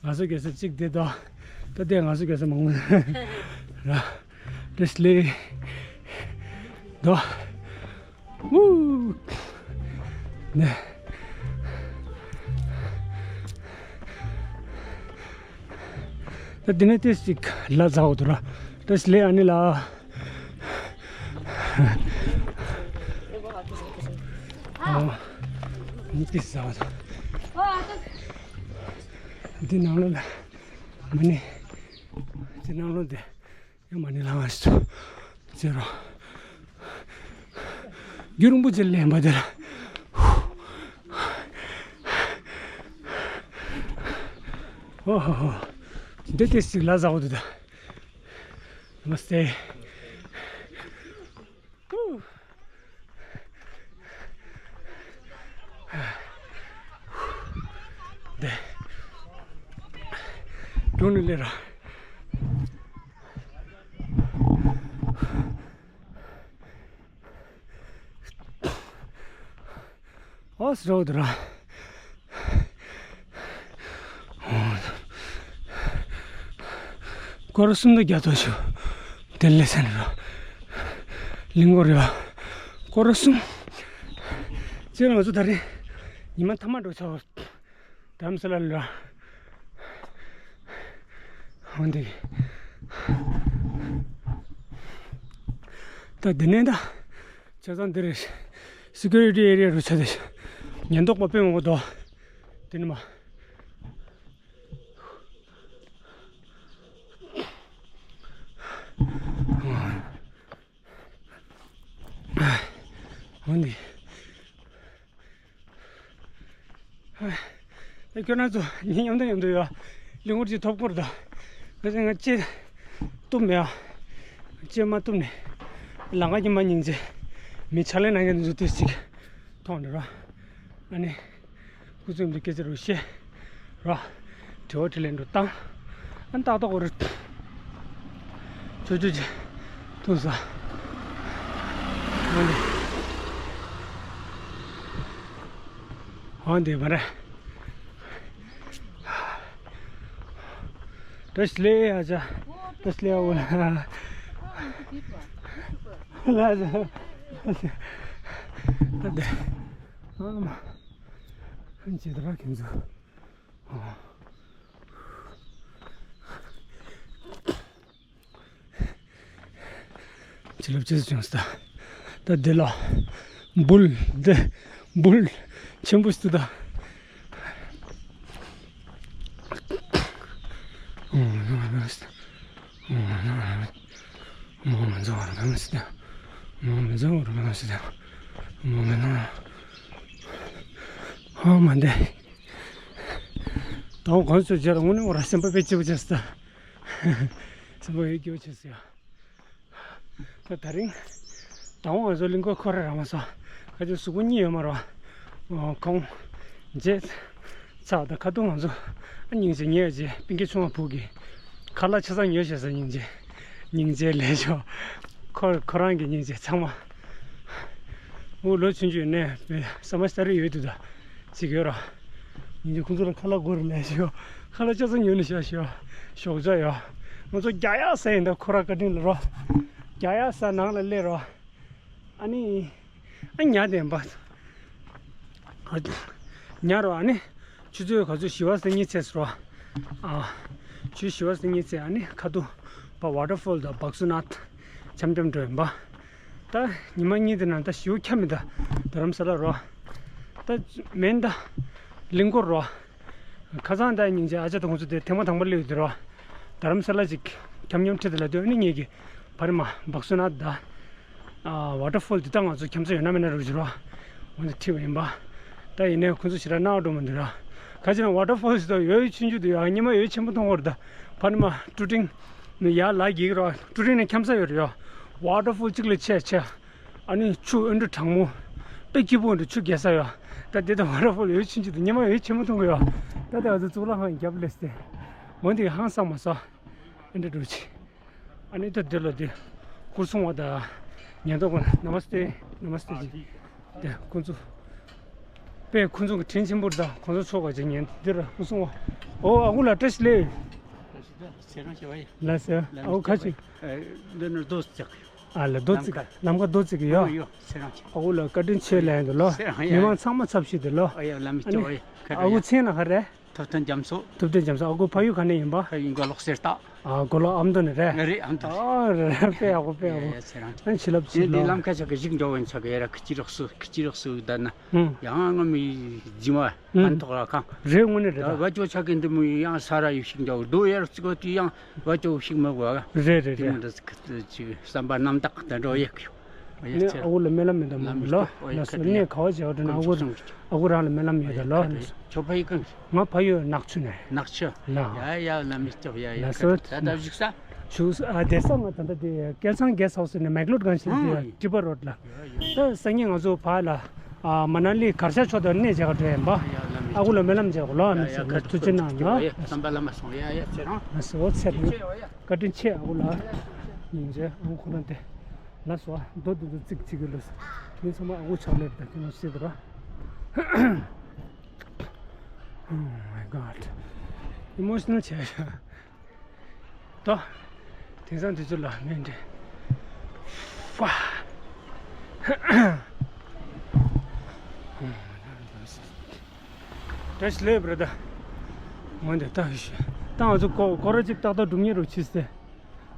ང་ཚོ་རྒྱལ་ས་གཅིག་དེ་དོ། ད་དེ་ང་ཚོ་རྒྱལ་ས་མང་པོ་ར། བཀྲ་ཤིས་བདེ་ལེགས། དོ། ཨུ། ནས། ད་དེ་ནས་ཏེ་ཞིག་ལ་ཟ་འོ་དུ་ར། བཀྲ་ཤིས་བདེ་ལེགས་ཨ་ནི་ལགས། ཨོ། ནི་ཏེ་ཟ་འོ་དུ། འདི་ནང་ལོགས་ལ། མ་ཎི། འདི་ནང་ལོགས་འདི། ཡང་མ་ཎི་ལྷ་ང་ཞིག་ཅེ་རོ། རྒྱུ་རིན་པོ་ཆེ་ལེན་པ་དེ་ལ། ཨོ་ཧོ་ཧོ། འདི་ཏེ་ཞིག་ལ་ཟ་འོ་དུ་ད། ནམ་སྟེ། དེ། རྒྱུགས་ནི་ལེ་ར། ཨོ་སི་རོ་དུ་ར། སྐོར་གསུམ་དུ་རྒྱ་ཐོ་ཞུ། དེ་ལས་སེ་ནི་རོ། གླིང་སྐོར་ཡོད། སྐོར་གསུམ། ཅེ་ང་ཚོ་ད་རེས་ཉི་མ་ཐ་མ་འགྲོ་ཆོག་དམ་སེ་ལ་ལ། འོན་ཏེ། ད་འདི་ནས་ད། ཆ་ཚང་འདིར། སི་ཀུ་རི་ཊི་ཨེ་རི་ཡ་རུ་ཆ་དེ། ཉེན་རྟོག་པ་དཔེ་མང་པོ་འདུག་དེ་ནི་མ། འོན་ཏེ། ཨེ། ཁྱོད་རང་ཚོ་ངའི་མཉམ་དུ་མཉམ་དུ་ཡོད། གླིང་སྐོར་གྱི་ཐོབ་སྐོར་དང་། ང་ཚོ་ང་ལྕེ་གཏུབ་མེད་ཨ། ལྕེ་མ་གཏུབ་ནས། ལམ་ཁ་གི་མ་སྙིང་རྗེ། མི་ཕྱག་ལས་གནང་མཁན་ཚོ་དེ་ཅིག་ཐོག་ནས་རོ། ཨ་ནི། སྐུ་ཚེ་འདི་སྐད་ཆ་རུ་བཤད། རོ། དྲི་བ་དྲིས་ལན་རུ་བཏང་། ཨ་ནི་ཏག་ཏག་རུ། ཆོས་ཆོས་ཅི། ཐུག་ས། འོན་ཏེ། འོན་ཏེ་མ་རེད། བཀྲ་ཤིས་བདེ་ལེགས་ཨ་ཅག་བཀྲ་ཤིས་བདེ་ལེགས་ཨ་ལ་ཨ་ཅག་ད་བདེ། ཨ་མ། ཇི་ལྟར་ཁྱེད་ཚོ། བྱིན་རླབས་ཆེ་ཙམ་བྱུང་སོང་། ད་འདི་ལ་འབུལ་འདི་འབུལ་ཆེན་པོ་ཞིག་ད། ཨོ་མ་འདི། ད་འོ་གོང་ཚོད་རྗེས་ལ་དངོས་གནས་འོ་ར་སེམས་པ་དཔེ་སྐྱིད་པོ་བྱས་སོང་ད། སེམས་པ་ཡོད་སྐྱིད་པོ་བྱས་སོང་ཡ། ད་དེ་རིང་། ད་འོང་ང་ཚོ་གླིང་སྐོར་ཁོ་ར་ར་མ་སོང་། ཁ་ཅིག་གཟུགས་པོ་གཉིད་ཡོད་མ་རེད་བ། ཁོང་། རྗེས། ཚ་ད་ཁ་ཐུག་ང་ཚོ། ཨ་སྙིང་རྗེ་ཉེ་རྗེ་སྤུན་ཀྱི་ཆུང་བ་བུ་གི། ཁ་ལག་ཆ་ཚང་ཉོས་བྱས་ས་སྙིང་རྗེ། སྙིང་རྗེ་ལས་ཆོག་ཁོ་ཁོ་རང་གི་སྙིང་རྗེ་ཚང་མ། འུ་ལོ་ཆུང་ཆུང་ནས་བསམ་པ་ས་རེ་ཡོད་དུ་ད། ཅིག་ཡོད་ར། ཉིན་རྒྱུན་ཁོང་ཚོ་ལ་ཁ་ལག་དགོས་རེད་ལས་ཞུ། ཁ་ལག་ཆ་ཚང་ཉོས་ནས་བཞག་ཞུ། ཞོགས་ཇ་ཡོད། ང་ཚོ་རྒྱ་ཡག་ཟ་ཡིན་ད་ཁོ་ར་བཀའ་དྲིན་ལ་རོ། རྒྱ་ཡག་ཟ་ནང་ལ་སླེབས་རོ། ཨ་ནི། ཨ་ཉ་དེ་འབའ། ཉ་རོ་ཨ་ནི། ཆུ་ཚོད་ག་ཚོད་བཞི་པ་ཟེར་གཉིས་ཚེས་རོ། ཨ། ཆུ་བཞི་པ་ཟེར་གཉིས་ཚེས་ཨ་ནི་ཁ་ཐུག་པ་ཝ་ཊར་ཕོལ་དང་བག་སུ་ནཱཐ། འཆམ་འཆམ་འགྲོ་ཡིན་པ། ད་ཉི་མ་གཉིས་དེ་ནང་ད་ཞིའུ་ཁྱམས་མི་ད། རྡ་རམ་ས་ལ་རོ། ད་མེན་ད། གླིང་སྐོར་རོ། ཁ་སང་ད་སྙིང་རྗེ་ཨ་ཅག་དང་ཁོང་ཚོ་དེ་ཐེངས་མ་དང་པོ་སླེབས་ཡོད་དེ་རོ། རྡ་རམ་ས་ལ་ཅིག་འཁྱམ་འཁྱམ་ཁྲིད་དེ་ལ་སྡོད་ནི་ངེད་ཀྱི་ཕ་རི་མ་བག་སུ་ན་ད། ཝ་ཊར་ཕོལ་འདི་ད་ང་ཚོ་འཁྱམ་ས་ཡོད་ན་མེད་ན་རུ་བྱུ་རོ། འོན་ཏེ་ཁྲིད་པ་ཡིན་པ། ད་ཡིན་ནའི་ཁོང་ཚོ་ཞེ་དྲག་སྣང་བ་འགྲོ་མི་འདུག་ར། ཁ་ཅིག་ན་ཝ་ཊར་ཕོལ་ཞིག་ད་ཡོད་ཡོད་ཆུང་ཆུང་འདུག་ཡ་ཉི་མ་ཡོད་ཆེན་པོ་མཐོང་གི་རེད་ད། ཕ་རི་མ་ཀྲུ་ཀྲིང་། ནི་ཡར་ལ་གིག་རོ་ཀྲུ་ཀྲིང་ནས་འཁྱམ་ས་ཡོད་རེད་ཡ། ཝ་ཊར་ཕོལ་གཅིག་ལ་ཆེ་ཆེ། ཨ་ནི་ཆུ་ཨ་འདྲ་གྲང་མོ། དཔེ་སྐྱིད་པོ་འདྲ་ཆུ་རྒྱས་ས་ཡོད། ད་དེ་ད་ཝ་ཊར་ཕོལ་ཡོད་ཆུང་ཆུང་འདུག་ཉི་མ་ཡོད་ཆེན་པོ་མཐོང་གི་ཡོད། ད་ད་ང་ཚོ་གཙུག་ལག་ཁང་རྒྱབ་སླེབས་ཏེ། འོན་ཏེ་ཧང་སང་མ་སོང་། ཨ་འདྲ་འགྲོ་ཆེ། ཨ་ནི་ད་འདི་ལ་འདི། སྐུ་སྲུང་བ་དང་། ཉེན་རྟོག་པ་ནམ་སྟེ་ནམ་སྟེ་ཅིག་དེ་ཁོང་ཚོ། དཔེ་ཁོང་ཚོ་གི་དྲིན་ཆེན་པོ་རེད་ད་ཁོང་ཚོ་ཚོགས་པ་ཅིག་ཉན་འདི་ར་སྐུ་སྲུང་བ། ཨོ་ཨ་ཁུ་ལ་བཀྲ་ཤིས་བདེ་ལེགས། ལགས་སོ། ཨ་ཁུ་ཁ་ཅིག་ཨ་ལ་རྡོ་བརྩིགས། ཨ་ལ་རྡོ་བརྩིགས་ལམ་ཁ་རྡོ་བརྩིགས་ཀྱི་ཡོད། ཨ་ཁུ་ལ་བཀའ་དྲིན་ཆེ་ལབ་ཡིན་འདུག་ལོ། མི་མང་ཚང་མ་ཚབ་ཞུས་ཏེ་ལོ། ཨ་ཁུ་མཚན་ལ་ག་རེ། ཐུབ་བསྟན་རྒྱ་མཚོ། ཐུབ་བསྟན་རྒྱ་མཚོ། ཨ་ཁུ་ཕ་ཡུལ་ག་ནས་ཡིན་པ། ཕ་ཡུལ་མགོ་ལོག་གསེར་རྟ། ཨ་མགོ་ལོག་ཨ་མདོ་ནས་རེད། རེད་ཨ་མདོ་ནས། ཨ་རེད་རེད་དཔེ་ཡག་པོ་དཔེ་ཡག་པོ། ཡ་ཡ་ཚེ་རིང་། ཨ་ནི་བྱིན་རླབས་ཆེ་ལོ། ལམ་ཁ་ཆག་གི་རིག་འགྲོ་བན་ཆག་གི་ཡ་ར་ཁི་ཅི་རོགས་སུ་ཁི་ཅི་རོགས་སུ་ད་ན། ཡང་ང་མི་རྫི་མ་ཨ་ཐོག་ར་ཁང་། རེད་དངོས་གནས་རེད་ད། བ་ཅོ་ཆག་གི་འདི་མོ་ཡང་ས་ར་ཡོད་ཞིག་འགྲོ་རྡོ་ཡར་ཙི་གོ་དུས་ཡང་བ་ཅོ་ཞིག་མ་གོ་ག་རེད་རེད་དེ་མོ་རེད། འདྲ་ཅིག་བསམ་པ་རྣམ་དག་ད་འགྲོ་ཡག་གི། ཨ་ཡ་ནི་ཚེ་ཨ་ཁུ་ལ་སྨོན་ལམ་མེད་དམ་ལམ་ལོ། མི་ལགས་སོ་ནི་ག་བ་བྱེད་བ་དྲན་ན་ཨ་ཁུ་ཨ་ཁུ་རང་ལ་སྨོན་ལམ་ཡོད་ད་ལོ། ཁྱོད་ཕ་ཡུལ་གང་། ང་ཕ་ཡུལ་ནག་ཆུ་ནས། ནག་ཆུ། ལ། ཡ་ཡ་ལ་མི་སྐྱོ་ཡ་ཡ་ལགས་སོ། ད་ད་བཞུགས་ས། བཞུགས་ས་ཨ་བསྡད་ས་ང་ད་ལྟ་དེ་སྐལ་བཟང་གེ་སི་ཧའུ་སི་ནས་མེག་ལོར་གང་ཞིག་དེ་ཨ་ཊི་པ་རོ་ཌི་ལ། ཡ་ཡ། ད་སང་ཉིན་ང་ཚོ་ཕ་ལ་ཨ་མ་ན་ལི་གར་ཤ་ཆོག་ད་གནས་མཇལ་ག་འགྲོ་ཡིན་པ། ཡ་ལ་མི་ཨ་ཁུ་ལ་སྨོན་ལམ་མཇལ་གོ་ལོ། ཡ་ཡ་ཐུགས་རྗེ་གནང་ལོ། བསམ་པ་ལ་མ་སོང་ཡ་ཡ་ཚེ་རིང་། ལགས་སོ་ཚེ་རིང་། བཀའ་དྲིན་ཆེ་ཨ་ཁུ་ལ། སྙིང་རྗེ་ཨ་ཁུ་ཁོ་རང་དེ། ལགས་སོ། རྡོ་འདི་ཚོ་བརྩིགས་བརྩིགས་ཀྱི་ལགས་སོ། མི་ཚང་མ་ཨ་ཁུ་ཕྱག་ལས་དང་ཁྱོད་རང་ཤེས་དོ་ར། Oh my God. Emotional བྱས་ཤག་ད། དེང་སང་དུས་ཚོད་ལ་མེད་འདྲ། ཧྥ། བཀྲ་ཤིས་བདེ་ལེགས་བྷ་ར་དར། འོན་ཏེ་ད་ད་ང་ཚོ་སྐོར་སྐོར་ར་གཅིག་ཏག་ཏག་སྒྲུབ་མཁན་རུ་ཕྱིས་ཏེ།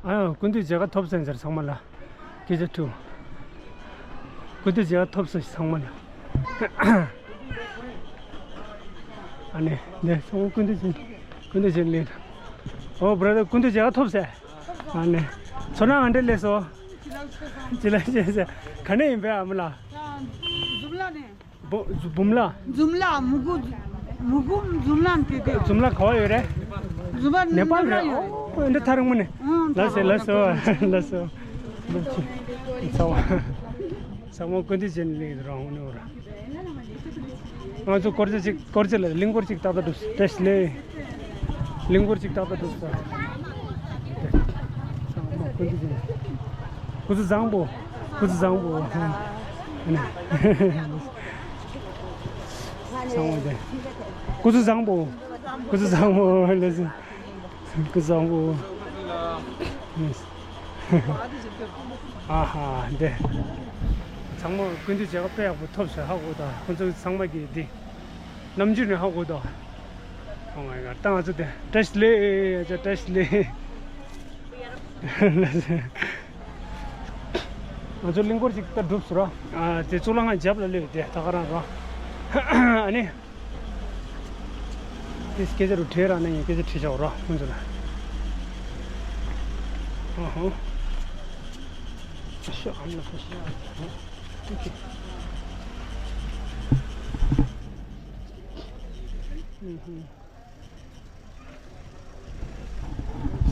ཨ་ཡང་སྐུ་མདུན་མཇལ་ཁ་ཐོབ་ཟིན་ཟེར་ཚང་མ་ལ། སྐད་ཆ་དྲིས། སྐུ་མདུན་མཇལ་ཁ་ཐོབ་ཟིན་ཚང་མ་ལ། ཨ་ནི་འདི་ཚང་མ་སྐུ་མདུན་མཇལ་སྐུ་མདུན་མཇལ་ལེན། ཨོ་བྷ་ར་དར་སྐུ་མདུན་མཇལ་ཁ་ཐོབ་ཟེར། ཨ་ནི། ཚོར་སྣང་ཨ་འདྲ་སླེབས་སོང་། ཅི་ལ་ཅི་ཟེར། ག་ནས་ཡིན་པས་ཨ་མ་ལགས། འཛུམ་ལ་ནས། བུ་འཛུམ་ལ། འཛུམ་ལ་མུ་གུ། མུ་གུ་འཛུམ་ལ་དེ་དེ། འཛུམ་ལ་ག་བ་ཡོད་རེད། འཛུམ་ལ་ནེ་པཱལ་རེད། ཨོ་འདི་ཐ་རིང་མོ་ནས། ལགས་སོ་ལགས་སོ་ལགས་སོ། ཚ་བ། ཚང་མ་སྐུ་མདུན་བྱས་ནས་སླེབས་རང་འོང་ནས་འོ་ར། ང་ཚོ་སྐོར་ཅིག་སྐོར་ཅིག་ལ་གླིང་སྐོར་ཅིག་ཏག་ཏག་འགྲུབ། བཀྲ་ཤིས་བདེ་ལེགས། གླིང་སྐོར་ཅིག་ཏག་ཏག་འགྲུབ་ས། ཚང་མ་སྐུ་མདུན་བྱས་ནས། སྐུ་གཟུགས་བཟང་པོ། སྐུ་གཟུགས་བཟང་པོ། ཚང་མ་དེ། སྐུ་གཟུགས་བཟང་པོ། སྐུ་གཟུགས་བཟང་པོ་ལགས་སོ། སྐུ་གཟུགས་བཟང་པོ། ཨ་ཧ་འདི། ཚང་མ་སྐུ་མདུན་མཇལ་ཁ་དཔེ་ཡག་པོ་ཐོབ་ཟེར་ཧ་གོ་ད། ཁོང་ཚོ་ཚང་མ་གིས་འདི་རྣམ་འགྱུར་ནས་ཧ་གོ་ད། ཨོ་མའི་གོཌ། ད་ང་ཚོ་དེ་བཀྲ་ཤིས་བདེ་ལེགས། བཀྲ་ཤིས་བདེ་ལེགས། ང་ཚོ་གླིང་སྐོར་ཅིག་ད་གྲུབ་སོང་ར། ཨ་དེ་གཙུག་ལག་ཁང་རྒྱབ་ལ་སླེབས་དེ་ད་ག་རང་ར། ཨ་ནི། དེ་སྐད་ཆ་རུ་བྲིས་ར་ན་ཡིན། སྐད་ཆ་བྲིས་བྱ་འོ་ར་ཁོང་ཚོ་ལ། ཨ་ཧོ། ཤོ་ཨམ་ལ་ཤོ་ཤོ། ཨ་ཧོ།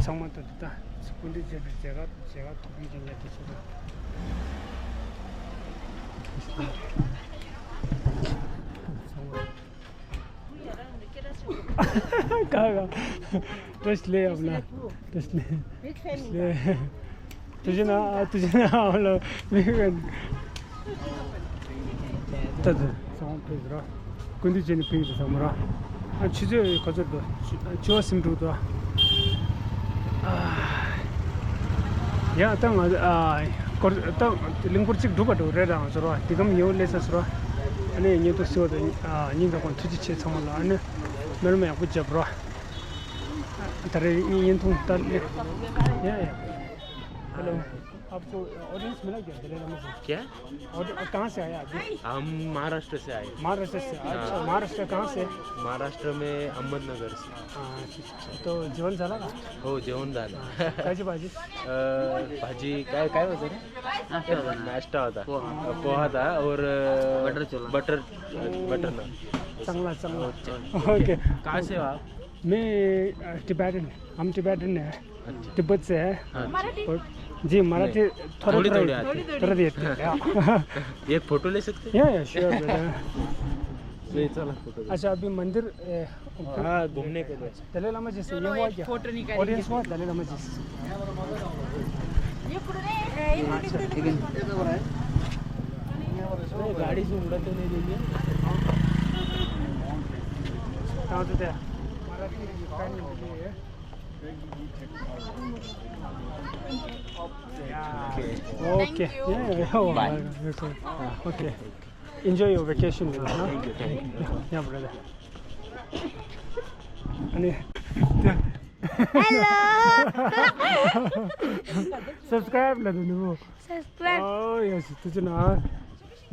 ཚང་མ་ད་ད་སྐུ་མདུན་མཇལ་བའི་མཇལ་ཁ་མཇལ་ཁ་ཐོབ་མཁན་གྱི་ཉེ་དུ་ཆེ་ད། ཚང་མ། ག་ག་བཀྲ་ཤིས་བདེ་ལེགས། ཨ་མ་ལགས། བཀྲ་ཤིས་བདེ་ལེགས། དུ་ཅི་ན་དུ་ཅི་ན་ཨ་ལོ་མི་གན། ད་དུ་ཚང་ཕེབས་ར། སྐུ་མདུན་བྱས་ནས་ཕེབས་ཡོད་ཚང་མ་ར། ཨ་ཆུ་ཚོད་ག་ཚོད་འདུག་ཆུ་བ་སིམ་འགྲོ་འདུག་ཡ་ད་ང་ཨ་སྐོར་ད་གླིང་སྐོར་གཅིག་འགྲུབ་པ་འགྲོ་རེད་ར། ང་ཚོ་ར་དེ་གམ་ཉེ་བོ་སླེབས་ས་སུ་ར། ཨ་ནི་ཉེ་དུ་སི་བ་དང་ཉིན་དང་ཁོང་ཐུགས་རྗེ་ཆེ་ཚང་མ་ལ། ཨ་ནི་སྨོན་ལམ་ཡག་པོ་རྒྱབ་ར། ད་རེས་ཡིན་ཐུང་ད་ལེ། ཡ་ཡ། Hello. आपको ऑडियंस मिला क्या दलाई लामा जी? क्या? और कहाँ से आया अभी? हम महाराष्ट्र से आए। महाराष्ट्र से। अच्छा, महाराष्ट्र कहाँ से? महाराष्ट्र में अहमदनगर से। हाँ, अच्छा, अच्छा। तो जेवण झाला का? हो, जेवण झालं. हाँ, कायची भाजी? अ, भाजी काय, काय होतं रे? नाश्ता होता. नाश्ता होता. पोहा. पोहा था और, अ, बटर चना. बटर, बटर नान. चांगला, चांगला. अच्छा. ओके. कहाँ से हो आप? मैं, अ, टिबेटन, हम टिबेटन है। अच्छा. तिब्बत से है. हाँ. और जी, मराठी नहीं, थोड़ा, थोड़ी, थोड़ा, थोड़ी आती है. थोड़ा देते हैं, हाँ. एक फोटो ले सकते हैं? या, या, श्योर, ब्रदर. नहीं, चलो, फोटो ले. अच्छा, अभी मंदिर, ए, हाँ, घूमने के लिए. दलाई लामा जी से ये हुआ क्या? फोटो निकालेंगे. ऑडियंस हुआ दलाई लामा जी से? ये पूरा नहीं, ये पूरा नहीं. गाड़ी से उड़ा तो नहीं देंगे. कहाँ से थे? Okay. Thank you. Yeah, yeah, bye. Okay. Enjoy your vacation, huh? Thank you, thank you. Yeah, brother. अनि हेलो. सब्सक्राइब ल दिनु. सब्सक्राइब. Oh, yes, तुझे ना.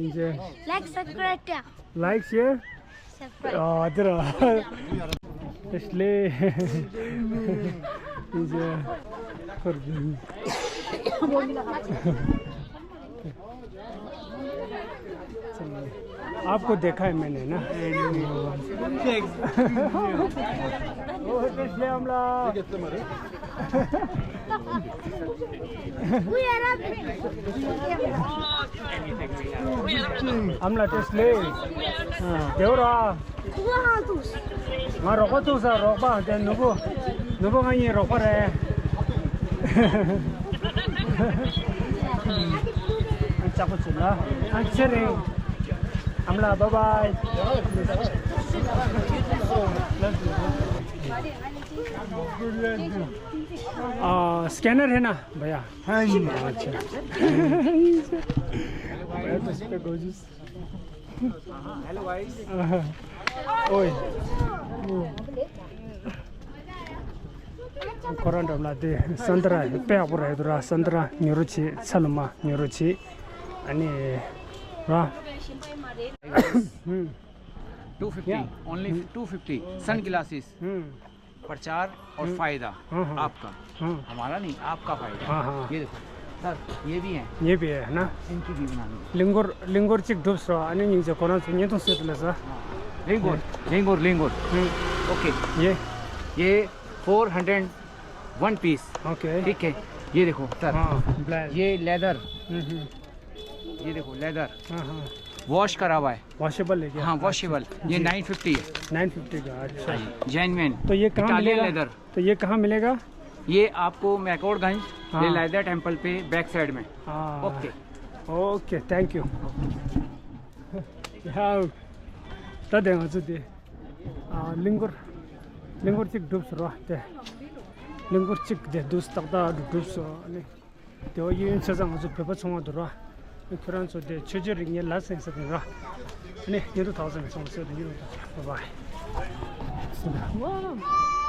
इन्जे. लाइक, सब्सक्राइब क्या? Like, share. सब्सक्राइब. अ, हजुर. यसले. इन्जे. आपको देखा है मैंने ना. ओ, त्यसले आम्ला. आम्ला त्यसले. अँ, देउरा. ང་རོགས་པ་ཐུག་ས་རོགས་པ་དེ་ནུ་བོ། ནུ་བོ་ང་གཉིས་རོགས་པ་རེད། ཨ་ཅག་པོ་ཚུར་ལ། ཨ་ཚེ་རིང་། ཨམ་ལགས་བཱའི་བཱའི། ཨ་སི་ཀེ་ནར་ཧེ་ན་བ་ཡ། ཨ་ནི་ཨ་ཅག་བ་ཡ་ཏོ་སི་པེ་གོ་ཇུས། Hello guys. ओए। ཁོ་རང་འགྲམ་ལ་དེ་སན་ཏྲ་དཔེ་ཡག་པོ་རེད་འདུག་ར། སན་ཏྲ་ཉོ་རོགས་བྱེད། ཚ་ལུ་མ་ཉོ་རོགས་བྱེད། ཨ་ནི་ར། हम्म। Two fifty. Yeah। Only hmm. Two fifty. Sunglasses. Hmm. प्रचार और हम्म। फायदा हाँ, हाँ। आपका, हाँ। हमारा नहीं, आपका फायदा। हाँ, हाँ। ये देखो सर, ये भी है। ये भी है ना? इनकी भी बनानी है। लिंगोर, लिंगोर चिक डुब्स रहा, अने निंजे कोना से ये तो सेट ले सर। हाँ। लिंगोर, लिंगोर, लिंगोर। हम्म। ओके। ये? ये four hundred one piece. Okay. ठीक है, ये देखो सर। हाँ, ब्लैक। ये लेदर। हम्म, हम्म। ये देखो, लेदर। हाँ, हाँ। वॉश करा हुआ है। वॉशेबल है क्या? हाँ, वॉशेबल। ये नाइन फिफ्टी है। नाइन फिफ्टी का, अच्छा। जेन्युइन। तो ये कहाँ इटालियन मिलेगा? लेदर। तो ये कहाँ मिलेगा? ये आपको मैक्लोडगंज, हाँ। ये लेदर टेम्पल पे बैक साइड में। हाँ। ओके। Okay, thank you. ཡ། ད་དེ་ང་ཚོ་དེ། ཨ། གླིང་སྐོར། གླིང་སྐོར་གཅིག་གྲུབ་སོང་ར་དེ། གླིང་སྐོར་གཅིག་དེ་དུས་ཏག་ཏག་གྲུབ་སོང་ནི། དེ་བ་ཡིན་ཆ་ཚང་ང་ཚོ་བོད་པ་ཚང་མ་འདུག་ར། ཁྱོད་རང་ཚོ་དེ་ཆོས་རྒྱལ་རིག་གནས་ལ་སེང་ས་དེ་ར། ནི་ཉི་རུ་ཐག་ཚང་ཚང་ཚོ་དེ་ཉི་རུ་ཐག་ཚང་། བའི་བའི།